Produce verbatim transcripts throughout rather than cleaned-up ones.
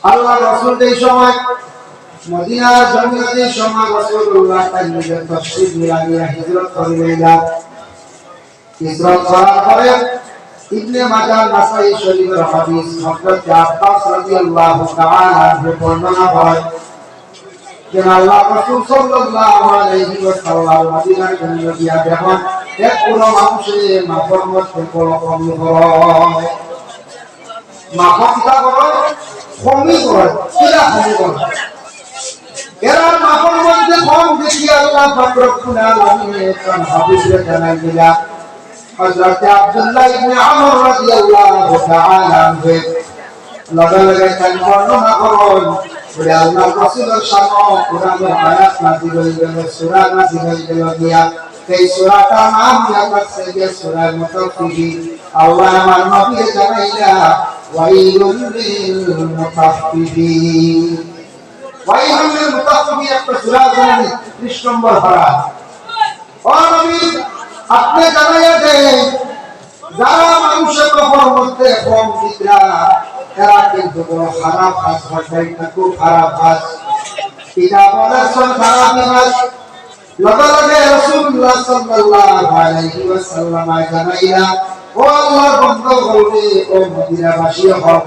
আল্লাহর রাসূল যেই সময় মদিনার জমিনে, যেই সময় রাসূলুল্লাহ তাইন নিজে তশরিফ নিয়া হিজরত করিলাইলা, হিজরত করার পরে ইবনে মাজাহ, নাসাই শরীফের হাদিস, হযরত আব্বাস রাদিয়াল্লাহু তাআলা আনহু বর্ণনা করেন যে আল্লাহর রাসূল সাল্লাল্লাহু আলাইহি ওয়াসাল্লাম মদিনার জমিনে গিয়া দেখেন, এক কোনো মানুষে মাফর মধ্যে বড় কমি করে। মাফ কিতা করে? কমি করে। কিলা কমি করে? এরা মাফর মধ্যে কম দেখিয়া আল্লাহ পাক রব্বুল আলামিন তান হাবিবরে জানাই দিলা। হযরত আব্দুল্লাহ ইবনে আমর রাদিয়াল্লাহু তাআলা আনহু লগে লগে তাইন বর্ণনা করেন, বলে, আল্লাহর রাসূলের শানে কোরআনের আয়াত নাজিল হয়ে গেল, সূরা নাজিল হয়ে গেল গিয়া। এই সূরাটার নাম দিয়া রাখছে যে সূরা মুতাফফিফিন। আল্লাহ আমার নবীরে জানাইলা, "ওয়াইলুল লিল মুতাফফিফিন।" ওয়াইলুল লিল মুতাফফিফিন একটা সূরা জানেন, ত্রিশ নম্বর পারা। ও নবী, আপনি জানাইয়া দেন, যারা মানুষের কবর মধ্যে কম দিতরা, এরা কিন্তু বড় খারাপ কাজ করছে, এটা খুব খারাপ কাজ। এটা বলেছেন খারাপ কাজ। লগে লগে রাসূলুল্লাহ সাল্লাল্লাহু আলাইহি ওয়াসাল্লাম জানাইলা, ও আল্লাহর বন্দা অকল, ও মদিনাবাসী অকল,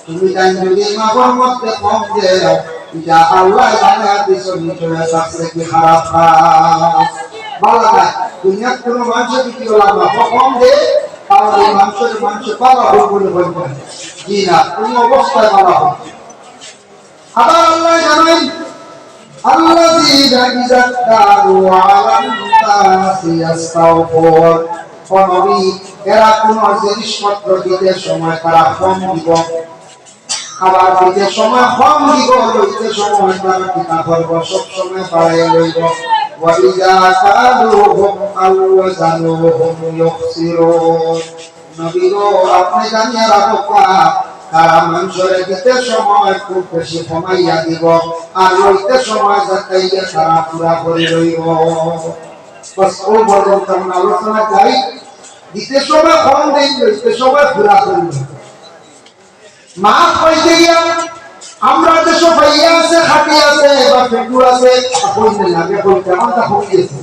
তুমি তাইন যদি মাফর মধ্যে কম দেও, এটা আল্লাহ জানা দিছো নিশ্চয় থাকছে কি খারাপ কাজ। ভালা নায়, দুনিয়াত কোনো মানুষে যদি ওলা মাফ কম দে, তাহলে এই মানুষের মানুষে ভালা হোক বলে বলবেন। জি না, কোনো অবস্থায় ভালা হোক। আবার আল্লাহ জানাই, আল্লাযীনা ইযা ইকতালু আলান নাসি ইয়াস্তাওফুন। ও নবী, এরা কোনো জিনিসপত্র দিতে সময় তারা কম দিব, আবার দিতে সময় কম দিব, লইতে সময় তারা কিতা করব, সব সময় বাড়াই লইব। ওয়া ইযা কালুহুম আও ওয়াজানুহুম ইউখসিরুন। নবী গো, আপনি জানিয়া রাখো, তারা মানুষরে দিতে সময় খুব বেশি কমাইয়া দিব, আর লইতে সময় যাতাইয়া তারা পুরা করে লইব। বাস, ও বড় কারণ আলোচনা যাই, দিতে সময় কম দেই, লইতে সময় পুরা করে লইব। মাফ পাইতে গিয়া আমরা দেশো পাইয়া আছে, খাটি আছে, বা ফেটু আছে, তা কইতে লাগে, কইতে আমার তা হয়ে গেছে।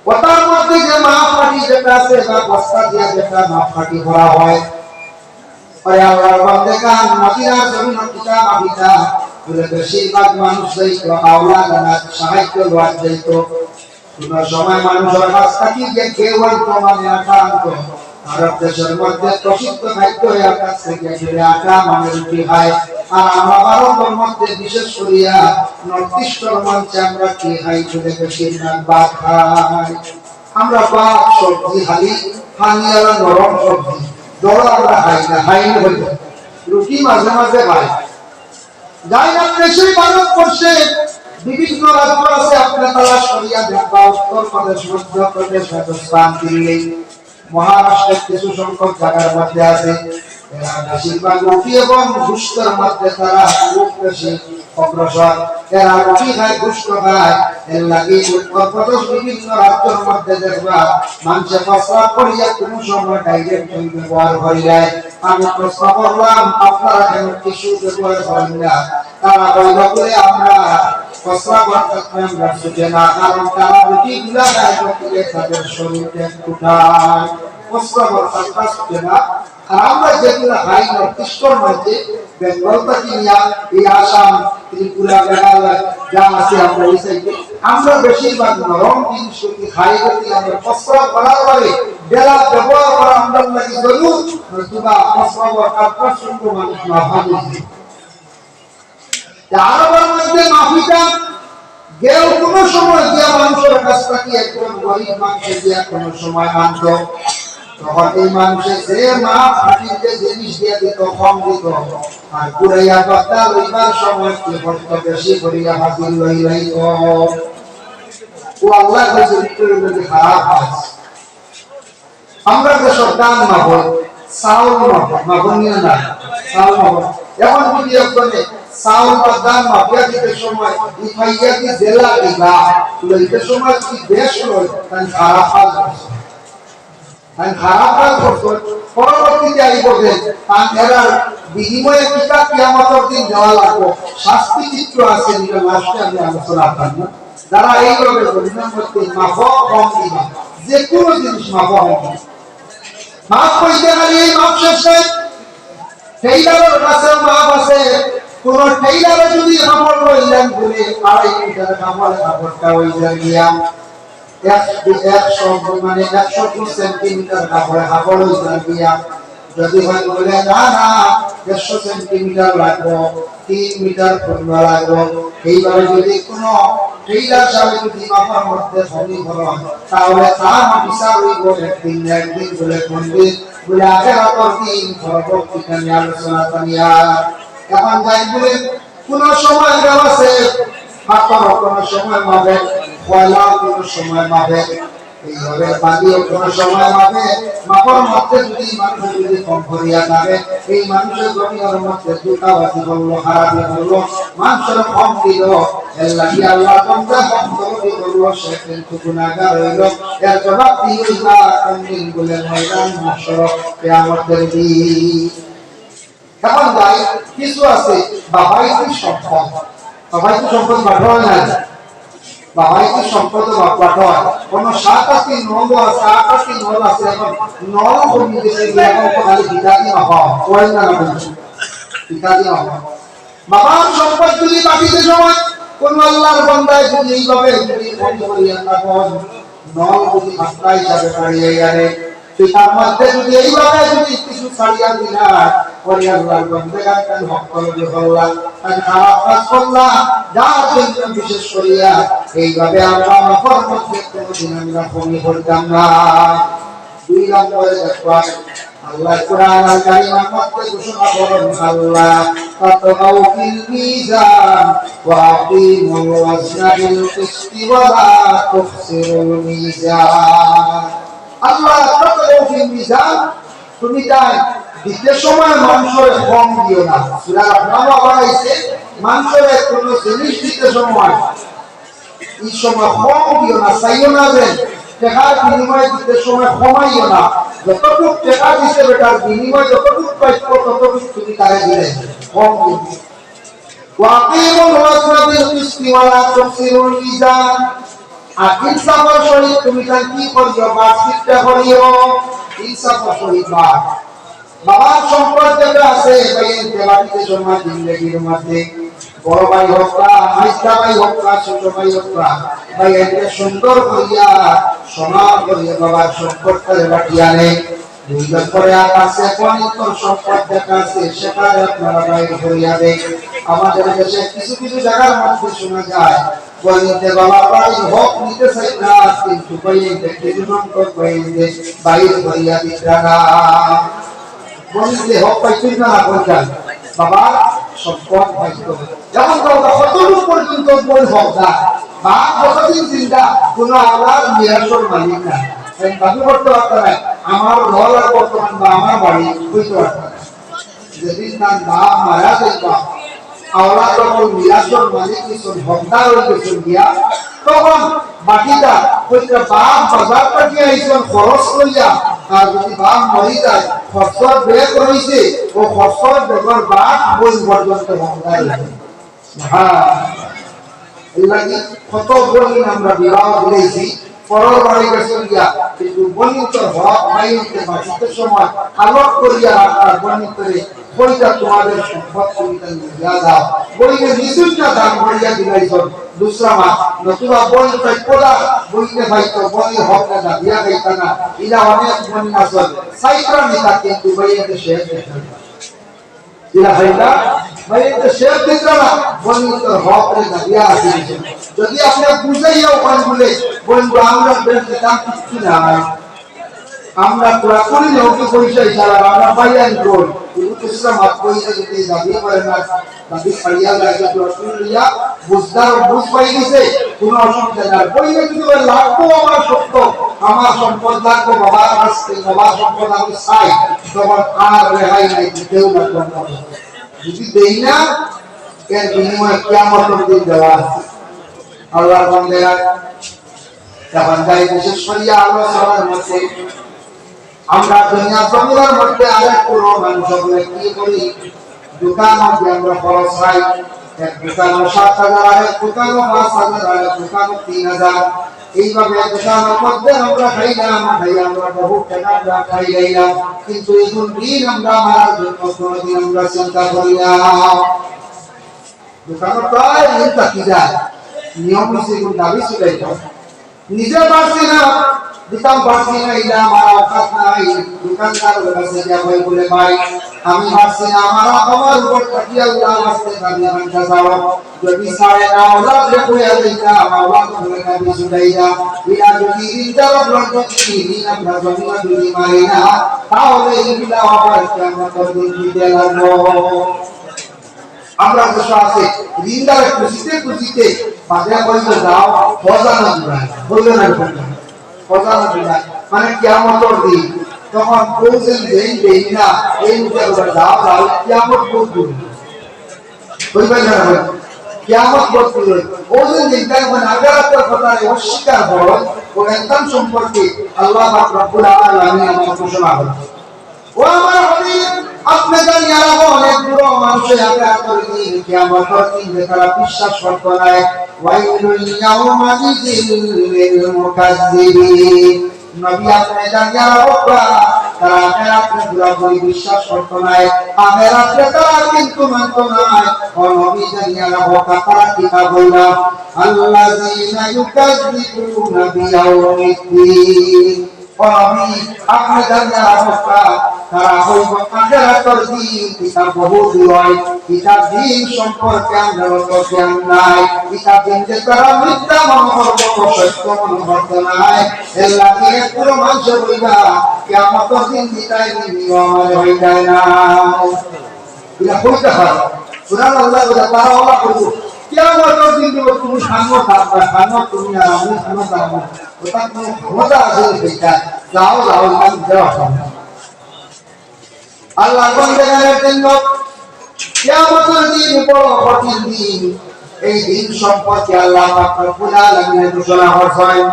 ওটার মধ্যে যে মাফ পাটি যেটা আছে, বা বস্তা দিয়া যেটা মাফ পাটি করা হয়, ওই আল্লাহর বান্দেগান মদিনার জমিন কিতা মাফিতা, বলে বেশিরভাগ মানুষ যাইতো, আওলাদ আনাত সাহায্য লওয়ার যাইতো। কোনো সময় মানুষের কাছ থেকে যে কেউ হয়তো মানে আটা আনতো, আরব দেশের মধ্যে প্রসিদ্ধ খাদ্য হয়ে কাছ থেকে ফিরে আটা মানে রুটি খায়। আর আমরা ভারতের মধ্যে বিশেষ করিয়া নর্থ ইস্টের মধ্যে আমরা কি খাই? বলে বেশিরভাগ ভাত খাই। আমরা ভাত, সবজি খালি, পানিওয়ালা নরম সবজি, জল আমরা খাই না, খাই না বলতে। রুটি মাঝে মাঝে খাই। যাই না, দেশে ভারতবর্ষে বিভিন্ন রাজ্য আছে, আপনি তালাশ করিয়া দেখবা, উত্তর প্রদেশ, মধ্য প্রদেশ, রাজস্থান, দিল্লি, মহারাষ্ট্রের কিছু সংখ্যক জায়গার মধ্যে আছে। এরা বেশিরভাগ রুটি এবং গোশতর মধ্যে তারা খুব বেশি অগ্রসর। এরা রুটি খায়, গোশত খায়, এর লাগি উত্তর প্রদেশ বিভিন্ন রাজ্যের মধ্যে দেখবা, মানুষে প্রস্রাব করিয়া কোনো সময় ডাইরেক্ট ব্যবহার করি যায়। আমি প্রশ্ন করলাম, আপনারা কেন টিস্যু ব্যবহার করেন না? তারা বলল, বলে, আমরা প্রস্রাব অর্থাৎ আমরা ছুটে না, কারণ তারা রুটি গুলা খায়, গতিকে তাদের শরীর পেট ফুটায়। প্রস্রাব অর্থাৎ ছুটে না। আর আমরা যেগুলা খাই নর্থ ইস্টের মধ্যে, বেঙ্গল থেকে নিয়া এই আসাম, ত্রিপুরা, মেঘালয় যা আছে আমরা ওই সাইডে, আমরা বেশিরভাগ নরম জিনিস যদি খাই, যদি আমরা প্রস্রাব করার পরে বেলা ব্যবহার করা আমরা লাগি জরুর, নতুবা প্রস্রাব অর্থাৎ প্রচন্ড মানুষ না ভাবে। তা আরবের মধ্যে মাফিটা কেউ কোনো সময় দিয়া মানুষের কাছ থেকে একজন গরিব মানুষে দিয়া কোনো সময় আনতো, তখন এই মানুষে যে মাফ খাটিতে জিনিস দিয়া দিত, কম দিত, আর ঘুরাইয়া কথা লইবার সময় কি করতো, বেশি করিয়া হাজির লই লইত। ও আল্লাহ যে চরিত্র যদি খারাপ হয়, আমরা যে সব ধান মাপই, চাউল মাপই, মাপই না, না, চাউল মাপই। এখন যদি একজনে চাউল বা ধান মাপিয়া দিতে সময়, ই পাইয়া কি জেলা দিবা, লইতে সময় কি বেশ লয়, তাই খারাপ কাজ করছে। তাইন খারাপ কাম করছইন, পরবর্তীতে আইব যে তান এরার বিনিময়ে কিতা কিয়ামতর দিন দেওয়া লাগবো, শাস্তি কিচ্ছু আছে, যেটা লাস্টে আমি আলোচনা করব। যারা এইভাবে গরিবের মধ্যে মাফ কম দিবা, যে কোনো জিনিস মাফ কম দিবা, মাফ কইতে পারি, এই মাফ শেষ নাই। টেইলারর কাছে মাফ আছে। কোন টেইলারে যদি কাপড় লইলেন বলে আড়াই মিটার কাপড়, কাপড়টা ওই জায়গায় এক, এক সব মানে একশো সেন্টিমিটার কাপড়ে কাপড় ওই জায়গায় যদি হয় বলে না, না, দেড়শো সেন্টিমিটার লাগবো, তিন মিটার পূর্ণ লাগবো, এইভাবে যদি কোনো টেইলার সাহেব যদি মাপার মধ্যে ভূমি ভরণ, তাহলে তার বিচার হইব একদিন না একদিন বলে পণ্ডিত বলে আখেরাতর দিন পরবর্তীতে আমি আলোচনা করি। আর এখন যাই বলে কোনো সময় দেওয়া আছে, পাথর কোনো সময় মাপে, কয়লা কোনো সময় মাপে, এইভাবে পানিও কোনো সময় মাপে, মাপর মধ্যে যদি মানুষ যদি কম করিয়া থাকে, এই মানুষের জমিনের মধ্যে দুটাবাজি করলো, খারাপি করলো, মানুষের কম দিল, এর লাগি আল্লাহ তোমরা কম তলবি করলো, সে কিন্তু গুনাহগার হইল। এর জবাব দিয়ে কোন দিন বলে ময়দান মাহশর, কিয়ামতের দিন। এখন যাই, কিছু আছে বাবাইতি সম্পদ। বাবাইতি সম্পদ বাটোয়ার নাই। বাবাইতি সম্পদ বাটোয়ার। কোনো সাত আটটি নল আছে, আট আটটি নল আছে, এখন নল কমি গেছে, এখন তো খালি ভিটামিন অভাব, কয় না, না বলছি, ভিটামিন অভাব। বাবার সম্পদ যদি বাটিতে সময় কোন আল্লাহর বান্দায় যদি এইভাবে যদি কম করিয়া থাকন, নল যদি হাত্তা হিসাবে পড়িয়া গেলে, তুই তার মধ্যে যদি এইভাবে যদি কিছু ছাড়িয়া দিলা, পরে আল্লাহর বান্দায় তার হক কলমে করলা, তার খারাপ কাজ করলা, যার জন্য বিশেষ করিয়া এইভাবে আমরা মাফর মধ্যে কোনোদিন আমরা কমি করতাম না। দুই নম্বরে দেখবা, আল্লাহ কোরআন আল কারীমের মধ্যে ঘোষণা করেন, আল্লা তাতগাউ ফিল মিজান ওয়া আকিমুল ওয়াজনা বিল কিসতি ওয়া লা তুখসিরুল মিজান। আল্লা তাতগাউ ফিল মিজান, তুমি তাই দিতে সময় মানুষরে কম দিও না। সূরা রহমান আবার আইছে, মানুষরে কোনো জিনিস দিতে সময় এই সময় কম দিও না, চাইও না যে টেকার বিনিময়ে দিতে সময় কমাইও না। যতটুক টেকা দিছে বেটার বিনিময়ে যতটুক প্রাপ্য ততটুক তুমি তারে দিলে, কম দিও না। ওয়া আকিমুল ওয়াজনা বিল কিসতি ওয়া লা তুখসিরুল মিজান। আর ইনসাফের সহিত তুমি তাই কি করিও? বাটফিরটা করিও। ইনসাফের সহিত বাট বাবার সম্পদ যেটা আছে, ভাই, এনতে বাটিতে জমা জিন্দেগির মধ্যে বড় ভাই হোক বা মাইজা ভাই হোক বা ছোট ভাই হোক বা ভাই, এনতে সুন্দর করিয়া, সমান করিয়া বাবার সম্পদটারে বাটিয়া নেই। দুই নম্বরে আর আছে, পবিত্র সম্পদ যেটা আছে, সেটারে আপনারা বাইর করিয়া দেন। আমাদের দেশে কিছু কিছু জায়গার মধ্যে শোনা যায়, বইনতে বাবা বাড়ির হক নিতে চাই না, কিন্তু বইনতে কিছু সংখ্যক বইনতে বাইর করিয়া দিতা না। বইনতে হক পাইছইন না, না পাইছইন? বাবার সম্পদ পাইতো। যেমন তো কতটুক পর্যন্ত বই হক না, বাপ যতদিন জিন্দা, কোনো আওলাদ মিরাসর মালিক না। তাই দাবি করতে পারতো না, আমার ঘর আর বর্তমান বা আমার বাড়ি হইতে পারতো না। যেদিন তার বাপ মারা যাইবা, আওলাদ যখন মিরাসর মালিক হইছইন, হকদার হয়ে গেছইন গিয়া, তখন বাকিটা হইতে বাপ বাজার থাকি আইছইন খরচ করিয়া, আর যদি বাপ মরি যায়, খরচর ব্যাগ রইছে, ও খরচর ব্যাগর বাট বই পর্যন্ত হকদার হইছে। হ্যাঁ, এর লাগি কত বইন আমরা বিবাহ দিলাইছি, পরর বাড়ি গেছে গিয়া, কিন্তু বইনতর হক ভাইনতে বাঁচিতে সময় আলোক করিয়া রাখা বইনতরে কইতা তোমাদের সম্পদ তুমি তাই লইয়া যাও। বইনে নিচুনটা দান করিয়া দিলাইছইন, দুসরা মাস, নতুবা বইন তাই কোলা, বইনে ভাই তো বইনের হকটা দাবিয়া খাইতা না। ইলা অনেক বইন আছইন, সাইকরা নিতা কিন্তু বইনে শেষ দেখেন। ইলা ভাইটা, ভাই, এটা শেষ দিতরা না, বইনতর হকরে দাবিয়া আছে। যদি আপনি বুঝাইয়া ওখান বলে, বইন তো আমরা বেশ দিতাম কিচ্ছু নাই। আমরা পুরাপুরি লোকে পয়সা ইশারা, আমরা পাইয়া নিব। কিন্তু ইসলাম হাত পয়সা যদি দাবি করে না, দাবি পাইয়া লাগে, পুরাপুরি লইয়া বুঝদার বুঝ পাই গেছে, কোনো অসুবিধা নাই। বইনে যদি বলে, "লাগবো আমার সত্য, আমার সম্পদ লাগবো, বাবার কাছ থেকে, বাবার সম্পদ আমি চাই", তখন আর রেহাই নাই, দিতেও লাগবো না। যদি দেই না, এর বিনিময়ে কিয়ামতের দিন দেওয়া আছে। আল্লাহর বান্দারা, এখন তাই বিশেষ করিয়া আলোচনার মধ্যে আমরা দুনিয়ার জমিনের মধ্যে আরেক পুরো মানুষ আমরা কি করি? দোকানো গিয়া আমরা খরচ খাই, এক দোকানো সাত হাজার, আরেক দোকানো পাঁচ হাজার, আরেক দোকানো তিন হাজার। এইভাবে দোকানের মধ্যে আমরা খাইলাম, খাইয়া আমরা বহু টাকা আমরা খাই লাইলাম, কিন্তু এখন ঋণ আমরা মারার জন্য কোনোদিন আমরা চিন্তা করি না। দোকানো প্রায় ঋণ থাকি যায়, নিয়ম হইছে এখন দাবি চুকাইতাম। নিজে পারছি না, দিতাম পারছি না, ইলা আমার অকাত নাই। দোকানদারর কাছে গিয়া কই বলে, "ভাই, আমি পারছি না, আমার, আমার উপর থাকি আল্লাহ আস্তে দাবি আনতে যাও।" যদি সাড়ে নয় লাখ রে কইয়া দিতাম, আমার উপরে দাবি চুকাইয়া, ইলা যদি ঋণদার উপর যদি ঋণ আমরা জমিনে যদি মারি না, তাহলে এইগুলা আবার কিয়ামতর দিন দিতে লাগবো। আমরা দেশে আছে, ঋণদারে খুঁজিতে খুঁজিতে বাদে কইবে, "যাও, খজানা দিবায়, খজানা দিবায়, খজানা দিবায়।" মানে কিয়ামতর দিন, তখন বুঝেন যে এই দিন না, এই মুখে বলে, "যাও, যাও, কিয়ামত বহুত দূর।" বুঝবেন না? কিয়ামত বহুত দূর। ওই দিন দিনটা যখন আখেরাতের কথা অস্বীকার হয়, ও একদম সম্পর্কে আল্লাহ পাক রব্বুল আলামিন আমার ঘোষণা হয়। ও আমার হাবিব, আপনি জানিয়া রাখো, অনেক বুড়া মানুষে আখেরাতর দিন, কিয়ামতর দিন যে তারা বিশ্বাস করতো নায়। ওয়াইলুল ইয়াউমাইযিল লিল মুকাজ্জিবিন। নবী, আপনি জানিয়া রাখো, তারা আখেরাতরে পুরাপুরি বিশ্বাস করতো নায়, আখেরাতরে তারা কিন্তু মানতো নায়। ও নবী, জানিয়া রাখো, তারা কিতা বললা? আল্লাযীনা ইউকাযযিবুনা বিয়াউমিদ্দীন। ও নবী, আপনি জানিয়া রাখো, তারা হইব আখেরাতর দিন, ইতা বহু দূর হয়, ইতা দিন সম্পর্কে আমরা অত জ্ঞান নাই, ইতা দিন যে তারা মিথ্যা মনে করবো, সত্য মনে করতো নায়। এর লাগি এক পুরো মানুষ হইবা, কিয়ামতর দিন দিতাই দিন আমার হইতাই না। ইলা কইতে পারো। সুবহানাল্লাহ, ওটা তারা ওলা করবো। কিয়ামতর দিন দিব, তুমি সামনে থাকবা, সামনে তুমি আর আমি সামনে থাকবো। ওটা কোনো ক্ষমতা আছে না সেটা? যাও, যাও, আমি দেওয়া সম্ভব। আল্লাহর বান্দাদের জন্য কিয়ামতের দিন বড় কঠিন দিন। এই দিন সম্পর্কে আল্লাহ পাক রব্বুল আলামিন ঘোষণা করছেন,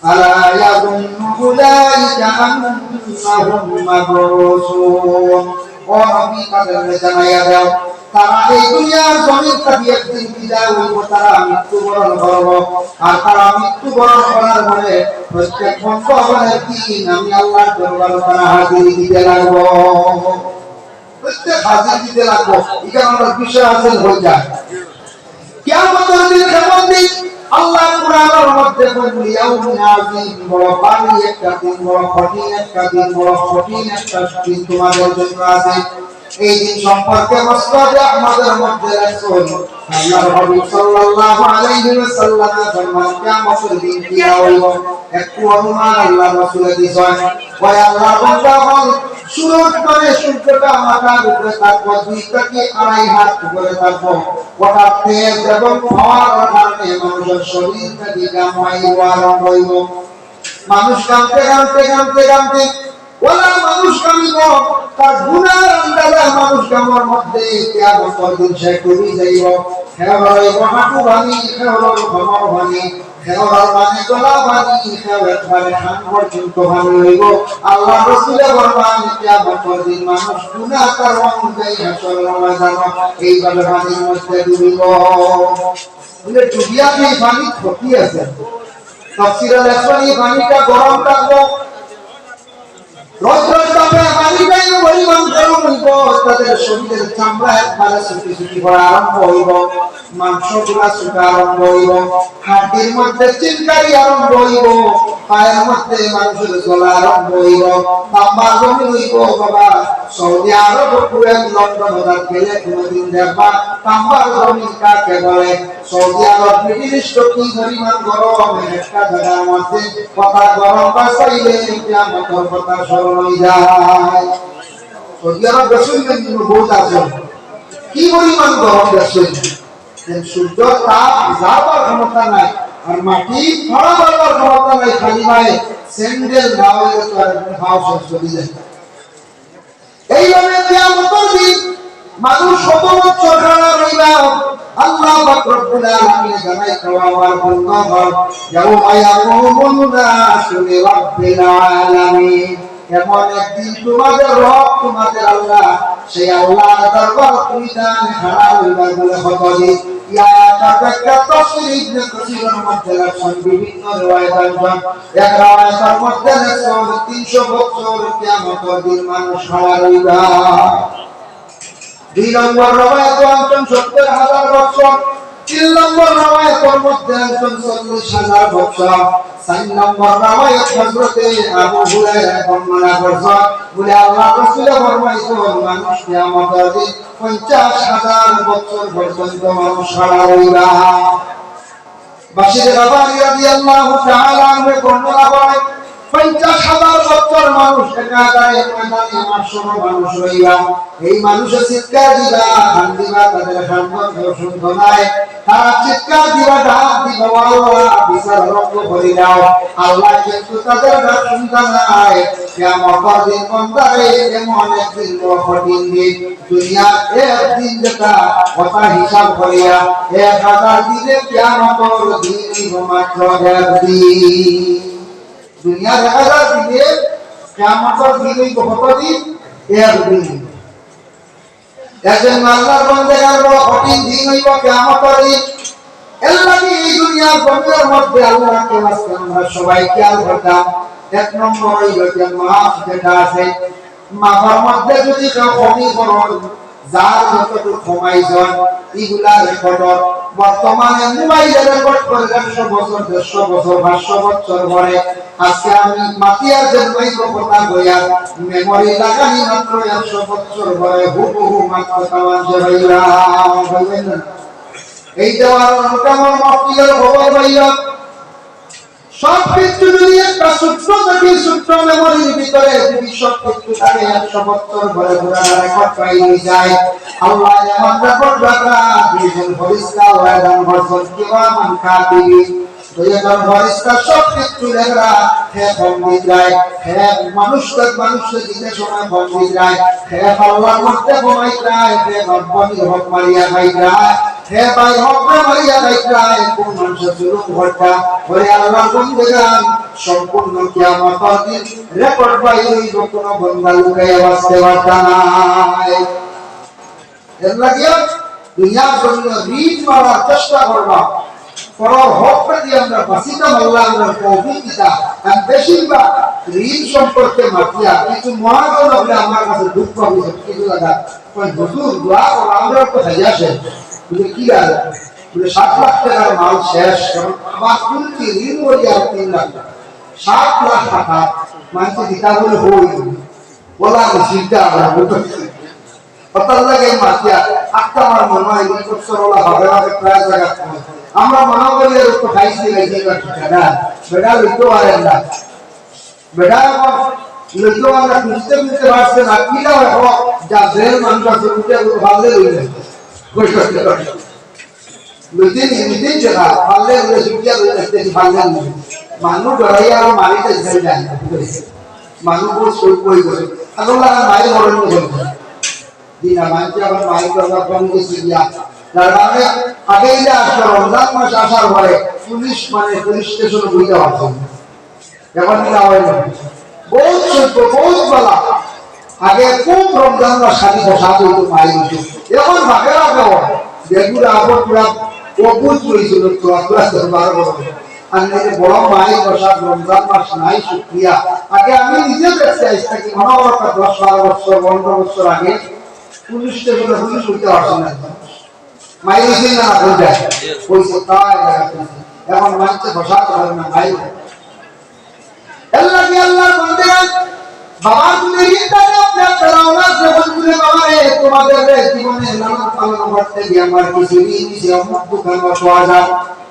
"আলা ইয়াযুন্নু উলাইকা আন্নাহুম মাবউসুন।" ও নবী, তাদেরকে জানাইয়া দাও, তারা এই দুনিয়ার জমিন থাকি একদিন বিদায় হইব, তারা মৃত্যুবরণ করব। আর তারা মৃত্যুবরণ করার পরে প্রত্যেক বন্দা বন্দির দিন আমি আল্লাহর দরবারে তারা হাজিরি দিতে লাগবো। প্রত্যেক হাজিরি দিতে লাগবো। এখানে আমরা বিষয় হাসিল হয়ে যায়। কিয়ামতের দিন কেমন দিন? আল্লাহ কোরআনের মধ্যে বলেন, "ইয়াউমুন আযীম", বড় ভারী একটা দিন, বড় কঠিন একটা দিন, বড় কঠিন একটা দিন তোমাদের জন্য আছে। এই দিন সম্পর্কে মুসনাদে আহমদের মধ্যে লেখছেন, আল্লাহর হাবিব সাল্লাল্লাহু আলাইহি ওয়াসাল্লামে ফরমান, কিয়ামতের দিন কি হইব? একটু অনুমান আল্লাহর রাসূলে দিছেন। ওই আল্লাহর বান্দা হন, শুরুর পরে সূর্যটা মাথার উপরে থাকবো, দুই থেকে আড়াই হাত উপরে থাকবো। ওটা তেজ এবং পাওয়ার কারণে মানুষের শরীর থেকে ঘাম হওয়া আরম্ভ হইব। মানুষ ঘামতে, ঘামতে, ঘামতে, ঘামতে, ওলা মানুষ ঘামিব, তার গুনার আন্দাজে মানুষ ঘামর মধ্যে কিয়ামতর দিন সে ডুবি যাইব। হে হইব হাঁটু ভাঙি, হে হইব কোমর ভাঙি, হে হইব মানে গলা ভাঙি, হে হইব একবারে কান পর্যন্ত ভাঙি হইব। আল্লাহর রাসূলে ফরমান, কিয়ামতর দিন মানুষ গুনাহ তার অনুযায়ী হাশরর ময়দানে এইভাবে পানির মধ্যে ডুবিব। বলে, ডুবিয়া কি পানি ক্ষতি আছে? তাফসীরে লেখছেন, এই পানিটা গরম থাকবো। রৌদ্রের তাপে পানিটা এমন পরিমাণ গরম হইব, তাদের শরীরের চামড়া একবারে শুকি শুকি পড়া আরম্ভ হইব, মাংসগুলা শুকা আরম্ভ হইব, হাড্ডির মধ্যে চিনকারি আরম্ভ হইব, পায়ের মধ্যে মানুষের জ্বলা আরম্ভ হইব। তাম্বার জমিন হইব বাবা, সৌদি আরব, কুয়েত, লন্ডন, ওরা গেলে কোনোদিন দেখবা তাম্বার জমিন কাকে বলে। সৌদি আরব, মিডল ইস্ট কি পরিমাণ গরম, একটা জায়গার মধ্যে কথা গরম বাসাইলে কিয়ামতর কথা স্মরণ হয়ে যায়। সৌদি আরব গেছেন না, কিন্তু বহুত আছে। কি পরিমাণ গরম গেছেন, সূর্যর তাপ যাবার ক্ষমতা নাই, আর মাটি ফাড়া মারবার ক্ষমতা নাই, খালি পায়ে স্যান্ডেল না হইলে তো আর পাও সব চলে যায়। এইভাবে কিয়ামতের দিন মানুষ শত বছর খাড়া রইবা। আল্লাহ পাক রব্বুল আলামিন জানাই, "ওয়া আমার বন্দা হল, ইয়াউমা ইয়াকুমুন নাসু লিরাব্বিল আলামিন।" এমন একদিন তোমাদের রব, তোমাদের আল্লাহ, সেই আল্লাহর দরবারো তুমি তান খাড়া অইবা বলে কতদিন। ই আয়াতর ব্যাখ্যা তাফসীর ইবনে কাসীরর মধ্যে লেখছইন, বিভিন্ন রেওয়ায়েত আনছইন। এক রেওয়ায়েতর মধ্যে লেখছইন তিনশো বছর কিয়ামতর দিন মানুষ খাড়া অইবা। দুই নম্বর রেওয়ায়েত আনছইন সত্তর হাজার বছর, তিন নম্বর রেওয়ায়েতর মধ্যে আনছইন চল্লিশ হাজার বছর, চার নম্বর রেওয়ায়েত হযরতে আবু হুরায়রা বর্ণনা করছইন, বলে আল্লাহর রাসূলে ফরমাইছইন, মানুষ কিয়ামতর দিন পঞ্চাশ হাজার বছর পর্যন্ত মানুষ খাড়া অইবা। বাশির গাফফারী রাদিয়াল্লাহু তাআলা আনহু বর্ণনা করেন, পঞ্চাশ হাজার বছর মানুষ একাধারে ময়দানে মাহশরো মানুষ অইবা। এই মানুষে চিৎকার দিবা, কান্দিবা, তাদের কান্দন কেউ শুনতো নায়। তারা চিৎকার দিবা, ডাক দিবা, "ও আল্লাহ, বিচার আরম্ভ করি দাও।" আল্লাহ কিন্তু তাদের ডাক শুনতা নায়। কিয়ামতর দিন বন্দারে এমন একদিন বড় কঠিন দিন। দুনিয়ার এক দিন যেটা, ওটা হিসাব করিয়া এক হাজার দিনে কিয়ামতর দিন অইবো মাত্র এক দিন। দুনিয়ার এক হাজার দিনে কিয়ামতর দিন অইবো কত দিন? এক দিন। এজন্য আল্লাহর বান্দার বড় কঠিন দিন অইবো কিয়ামতর দিন। এর লাগি এই দুনিয়ার জমিনের মধ্যে আল্লাহকে আজকে আমরা সবাই খেয়াল করতাম। এক নম্বর অইলো যে মাফ যেটা আছে, মাফর মধ্যে যদি কেউ কমি করইন, যার যতটুকু কমাইছইন, ইগুলা রেকর্ড। বর্তমানে মোবাইলে রেকর্ড করে একশো বছর, দেড়শো বছর, পাঁচশো বছর পরে। আজকে আমি মাতিয়ার যে মাইক্রো কথা কইয়ার, মেমোরি লাগানি মাত্র একশো বছর পরে হুবহু মাত কথা মানষে পাইবা, পাইবা না? এই যে আমার মোটামুটি মাহফিলের খবর পাইবা, সব কিছু যদি একটা সূত্র থাকি, সূত্র মেমোরির ভিতরে যদি সব কিছু থাকে, একশো বছর পরে পুরানা রেকর্ড পাই যায়। আল্লাহ এমন রেকর্ড রাখা, দুইজন ফেরেশতা আল্লাহ দান করছইন, কিরামান কাতিবিন। দুইজন ফেরেশতা সব কিছু লেখরা, হে কম দিতরায়, হে মানুষ, মানুষরে দিতে সময় কম দিতরায়, হে পাল্লার মধ্যে কমাইতরায়, হে বাপ-বইনর হক মারিয়া খাইতরায়, হে ভাইর হকরে মারিয়া খাইতরায়, কোন মানষে জুলুম করতা, ওরে আল্লাহর বন্দেগান, সম্পূর্ণ কিয়ামতর দিন রেকর্ড বাইর অইবো, কোনো বন্দা লুকাইয়া বাঁচতে পারতা নায়। এর লাগিয়া দুনিয়ার জন্য ঋণ মারার চেষ্টা করবা, পরর হকটা দিয়া আমরা বাঁচিতাম, আল্লাহ আমরা তৌফিক দিতা। আর বেশিরভাগ ঋণ সম্পর্কে মাতিয়া কিছু মহাজন হলে আমার কাছে দুঃখ অইছে, কিছু জায়গা কয়, "হুজুর, দোয়া করো, আমরা তো খাইয়া শেষ।" বলে, "কি আর?" বলে, "সাত লাখ টাকার মাল শেষ, এখন আবার তুলছি ঋণ করি আর তিন লাখ টাকা।" সাত লাখ টাকা মানষে দিতা বলে হই। বলা আমি চিন্তা আমরা বুঝতে পারছি। হঠাৎ লাগে মাতিয়া, আত্মা আমার মনে হয় এই বছর ওলা ভাবে ভাবে প্রায় জায়গা কম। আমরা মনে করি আর একটু খাইছি, খাইছি, না, ঠিক না? বেটা লইতে পারেন না। বেটা এখন লইতে পারে না, খুঁজতে খুঁজতে পারছে না। কিলা এখন যা জেল মানুষ আছে, উঠে একটু ভাবলে লইলে। কই করতে পারে। লইতে নি-, নিতে যে না, পারলে লইলে সুবিধা লইলে আসতে কি পারলে নি। মানুষ ডরাইয়া আর মারিতে জেল যায় না। মানুষ বহুত সৈব হয়ে গেছে। এখন আর মায়ের মরণ হয়ে গেছে। দিনা মানছে আবার মাইক বাবা ফোন দিছি গিয়া। যার কারণে আগে ইলা আসলো রমজান মাস আসার পরে পুলিশ মানে পুলিশ স্টেশনে বইতে পারছে না। এখন ইলা হয় না। বহুত সৈব, বহুত বালা। আগে খুব রমজান মাস খালি বসা হইতো মাইক হইতো। এখন ভাগে ভাগে হয়। বেগুড়া আবার পুরা অভূত হয়েছিল তো আপনারা তো বারো বছর। আর নাইলে বড় মাইক বসা রমজান মাস নাই শুক্রিয়া। আগে আমি নিজে দেখছি আজ থেকে মনে হয় একটা দশ বারো বছর, পনেরো বছর আগে পুলিশ স্টেশনে পুলিশ উঠতে পারছে না একদম। মাইর হইছে না, না, কোন যায়? ওই সে তাই জায়গা তুলছে। এখন মানষে বসাতে পারে না, মাইর। আল্লাহ কি আল্লাহর বন্দেগণ, বাবার গুণে ঋণ থাকে, আপনি আপনারা ওনার যখন গুণে বাবা রে, তোমাদের রে, জীবনে লালন পালন করতে গিয়ে আমার কিছু ঋণ দিছে, অমুক দোকান অত হাজার,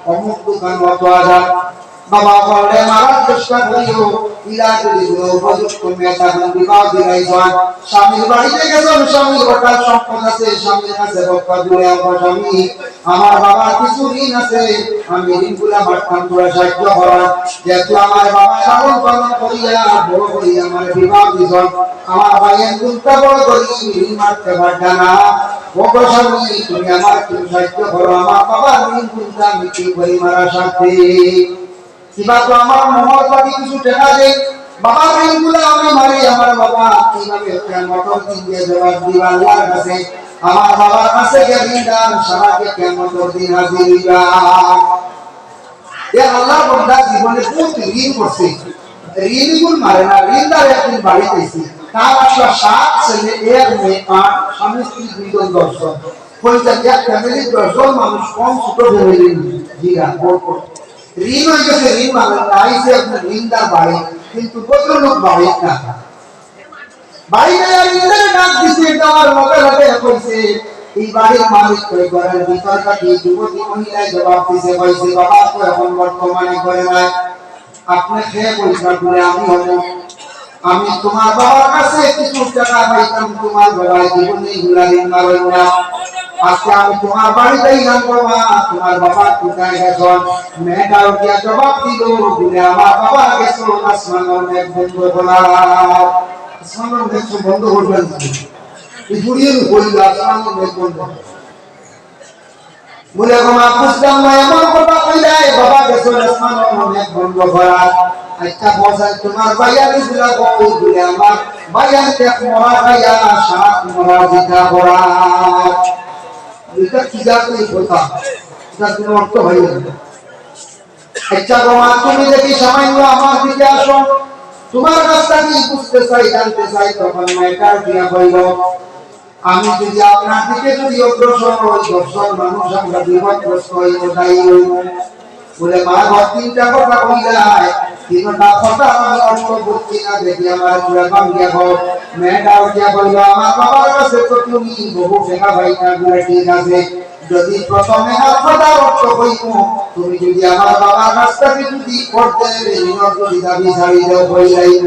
অমুক দোকান অত হাজার, বাবা বলে মারার চেষ্টা করিও, ইলা যদি কোনো উপযুক্ত মেয়ে তখন বিবাহ দিলাই যান, স্বামীর বাড়িতে গেছেন, স্বামীর হঠাৎ সম্পদ আছে, স্বামীর কাছে বক্তা দূরে আমার স্বামী, আমার বাবার কিছু ঋণ আছে, আমি ঋণগুলা মারতাম, তোরা সাহায্য করার, যেহেতু আমার বাবা লালন পালন করিয়া বড় করিয়া আমার বিবাহ দিছন, আমার ভাই এক গুণটা বড় করি ঋণ মারতে পারবে না, ও গো স্বামী, তুমি আমার একটু সাহায্য করো, আমার বাবার ঋণ গুণটা আমি কি করি মারা সাথে। কিবা তো আমার মহর পাতি কিছু টাকা দেই, বাবার ঋণগুলা আমি মারি, আমার বাবা কিভাবে কিয়ামতর দিন গিয়া জবাব দিবা আল্লাহর কাছে? আমার বাবার কাছে গিয়া ঋণদার সারা গিয়া কিয়ামতর দিন হাজির হইবা। এ আল্লাহর বান্দা জীবনে বহুত ঋণ করছে, ঋণ গুণ মারে না, ঋণদার একদিন বাড়িত আইছে। তার আসলে সাত ছেলে, এক মেয়ে, আট, স্বামী স্ত্রী দুইজন, দশ জন। কইতা এক ফ্যামিলির দশ জন মানুষ, কম ছোট ফ্যামিলি। জি না, বড় বড়। ঋণ হয়ে গেছে, ঋণ মানে না, আইছে আপনার ঋণদার বাড়ি, কিন্তু ভদ্রলোক বাড়ি না। বাড়ি গিয়া ঋণদারে ডাক দিছে, দেওয়ার লগে লগে কইছে, "এই বাড়ির মালিক কই?" ঘরের ভিতর থাকি যুবতী মহিলায় জবাব দিছে, কইছে, "বাবা তো এখন বর্তমানে ঘরে নাই।" আপনি কে কইছলা? বলে, "আমি হব। আমি তোমার বাবার কাছে কিছু টাকা পাইতাম, তোমার বাবায় জীবনে এগুলা ঋণ মারইন না। আজকে আমি তোমার বাড়িত আইলাম বাবা, তোমার বাবা কোথায় গেছইন?" মেয়েটা উঠিয়া জবাব দিল, বলে, "আমার বাবা গেছইন আসমানর মেঘ বন্ধ করাত।" আসমানর মেঘ তো বন্ধ করবেন না। এই বুড়িয়ে কইল, "আসমানর মেঘ বন্ধ।" বলে, "গো মা, বুঝলাম না, এমন কথা কইলায়, বাবা গেছইন আসমানর মেঘ বন্ধ করাত। আচ্ছা, বুঝাই তোমার ভাইয়া দিছিলা কই?" বলে, "আমার ভাইয়া এক মরা খাইয়া সাত মরা জিতা করাত।" এটা কি জাতীয় কথা? এটা কোনো অর্থ হয় না। আচ্ছা গো মা, তুমি দেখি সামান্য আমার দিকে আসো, তোমার কাছ থাকি বুঝতে চাই, জানতে চাই। তখন মেয়েটা উঠিয়া কইল, "আমি যদি আপনার দিকে যদি অগ্রসর হই, দশজন মানুষ আমরা বিপদগ্রস্ত হইব, দায়ী হইব।" বলে, "মা গো, তিনটা কথা কইলায়, তিনটা কথা আমি অর্থ বুঝছি না, দেখি আমার চূড়া ভাঙ্গিয়া হোক।" মেয়েটা উঠিয়া কইল, "আমার বাবার কাছে তো তুমি বহু টেকা পাইতা, বলে, ঠিক আছে, যদি প্রথমে আমার কথার অর্থ কইমু, তুমি যদি আমার বাবার কাছ থাকি যদি করতে ঋণর যদি দাবি ছাড়ি দেও, হই যাইব।"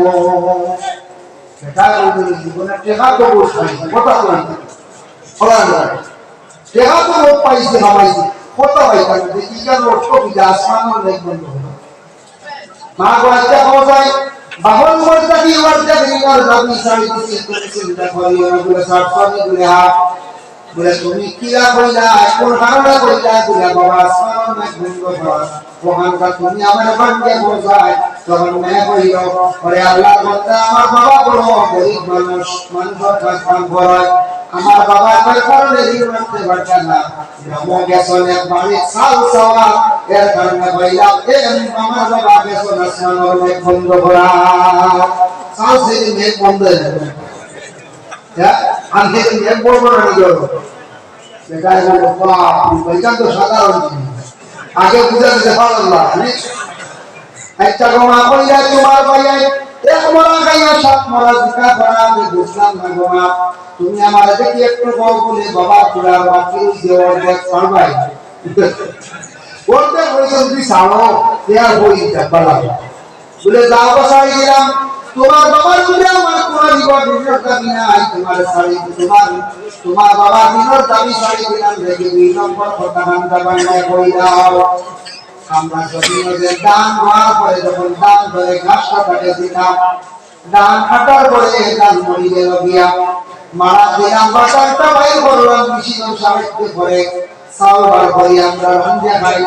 সেটা বলতে জীবনে টেকা তো বলতে কথা বলতে বলা যায়। টেকা তো লোক পাইছে, হামাইছে, কথা পাইছে, ইটার অর্থ কি? আসমানর মেঘ বন্ধ হলো। মা গো, আচ্ছা, কও যাই, বাহন করতে কি ওর যে ঋণর দাবি ছাড়ি দিছি, তুমি চিন্তা করিও না, বলে, সাতশো বলে, হ্যাঁ। বলে, "তুমি কিলা কইলা, কোন কারণে কইলা?" বলে, "বাবা, আসমানর মেঘ বন্ধ করাত। ওখানকার তুমি আমার ভাঙ্গে বোঝায়।" তখন মেয়ে কইল, "ওরে আল্লাহর বান্দা, আমার বাবা বড় গরিব মানুষ, মানুষের কাজ কাম করায়। আমার বাবা তার কারণে ঋণ মারতে পারছে না। গ্রামে গেছইন এক বাড়ির চাল চাওয়া, এর কারণে কইলাম, এ আমার বাবা গেছইন আসমানর মেঘ বন্ধ করাত।" চাল ছেড়ে মেঘ বন্ধ হয়ে যাবে। হ্যাঁ? আমি মেঘ বন্ধ করে নিয়ে যাবো। বেটা বলল, "বাপ রে, ভাইজান তো সাধারণ জিনিস। আগে বুঝা দিতে পারলাম না, বুঝলি?" আচ্ছা গো মা, কইলা তোমার ভাইয়া এক মরা খাইয়া সাত মরা জিতা করাত, আমি বুঝলাম না গো মা। তুমি আমার দেখি একটু বউ বলে বাবা তোরা বাকি যে অর্ধেক পারবাই। অর্ধেক হয়েছে যদি ছাড়ো, এর বই যাবা লাগে। বলে, "যাও গো, ছাড়ি দিলাম। তোমার বাবার উপরে আমার কোনো ঋণর দাবি নাই। তোমার ছাড়ি, তোমার, তোমার বাবার ঋণর দাবি ছাড়ি দিলাম।" দেখি দুই নম্বর কথা, ধান দাবান নিয়ে বই দাও। আমরা যদি ওই যে ধান রোয়ার পরে যখন ধান ধরে ঘাসটা থাকে দিতাম, ধান কাটার পরে ধান মরি গেল গিয়া, মারা দিলাম, বাজারটা বাইর করলাম, মেশিনের সাহায্যে করে চাউল বার করি আমরা রান্ধে খাই।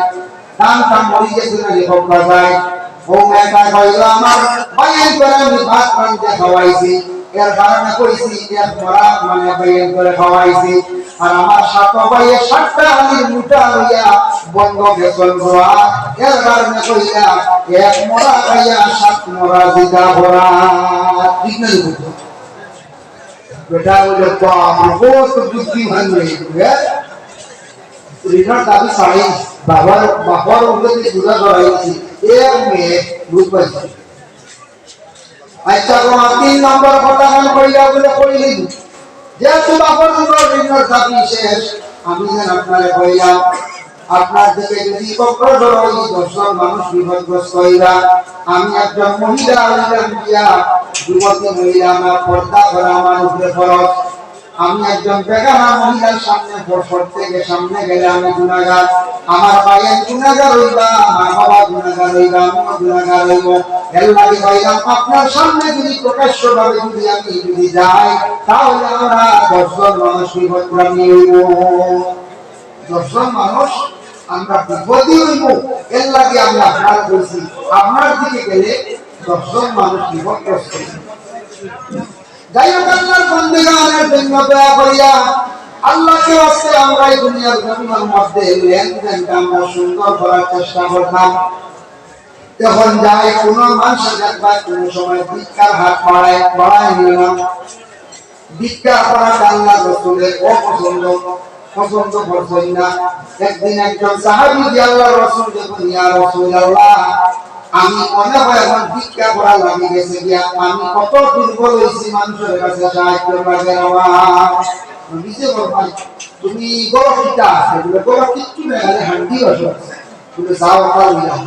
ধানটা মরি গেছে না রে বাবা যায়। ও মেয়েটা কইল, "আমার বাইরে করে আমি ভাত রান্ধে খাওয়াইছি।" এর কারণে কইছি, এক মরা মানে বাইরে করে খাওয়াইছি। আর আমার সাত ভাইয়ে সাতটা আলির মুঠা লইয়া বন্ধ গেছইন রোয়া। এর কারণে কইলা, এক মরা খাইয়া সাত মরা জিতা করাত। ঠিক না রে? বেটা বলে, "বাপ রে, বহুত বুদ্ধিমান মেয়ে, হ্যাঁ?" ঋণর দাবি ছাড়ি বাবার, বাবার উপরে যে বোঝা ধরাইছি, এক মেয়ে বুঝ পাইছে। আচ্ছা, তোমার তিন নম্বর কথা আমি কইলা বলে কইলি, যেহেতু বাবার উপর ঋণর দাবি শেষ, আমি যেন আপনারে কইলাম, আপনার দিকে যদি বক্র ধরো, এই দশজন মানুষ বিপদগ্রস্ত হইলা, আমি একজন মহিলা হইলাম গিয়া, যুবতী মহিলা, আমার পর্দা করা আমার উপরে ফরজ। আমি একজন বেগানা মহিলার সামনে পর-, পড়তে গিয়ে সামনে গেলে আমি গুনাহগার, আমার ভাইয়ের গুনাহগার হইবা, আমার বাবা গুনাহগার হইবা, আমিও গুনাহগার হইব। এর লাগি ভাইজান, আপনার সামনে যদি প্রকাশ্যভাবে যদি আমি যদি যাই, তাহলে আমরা দশজন মানুষ বিপদগামী হইব। দশজন মানুষ আমরা বিপদই অইব। এর লাগি আমি আপনারে কইছি, আপনার দিকে গেলে দশজন মানুষ বিপদগ্রস্ত অইব। যাই হোক, আল্লাহর বান্দেগানের জন্য দয়া করিয়া আল্লাহকে আজকে আমরা এই দুনিয়ার জমিনের মধ্যে লেনদেনটা আমরা সুন্দর করার চেষ্টা করতাম। এখন যাই, কোনো মানুষে দেখবা কোনো সময় ভিক্ষার হাত বাড়ায়, বাড়ায় নিল না। ভিক্ষা করাটা আল্লাহর রসুলের অপছন্দ, পছন্দ করছেন না। একদিন একজন সাহাবী যে আল্লাহর রসুল যখন, "ইয়া রাসূলুল্লাহ, আমি মনে হয় এখন ভিক্ষা করা লাগি গেছে গিয়া, আমি কত দুর্বল হইছি, মানুষের কাছে সাহায্য লাগে আমার।" নবীজি বললেন, "তুমি ঘরো কিতা আছে?" বলে, "ঘরো কিচ্ছু নাই, খালি হান্ডি বাসন আছে।" বলে, "যাও, ওটা লইয়া আও।"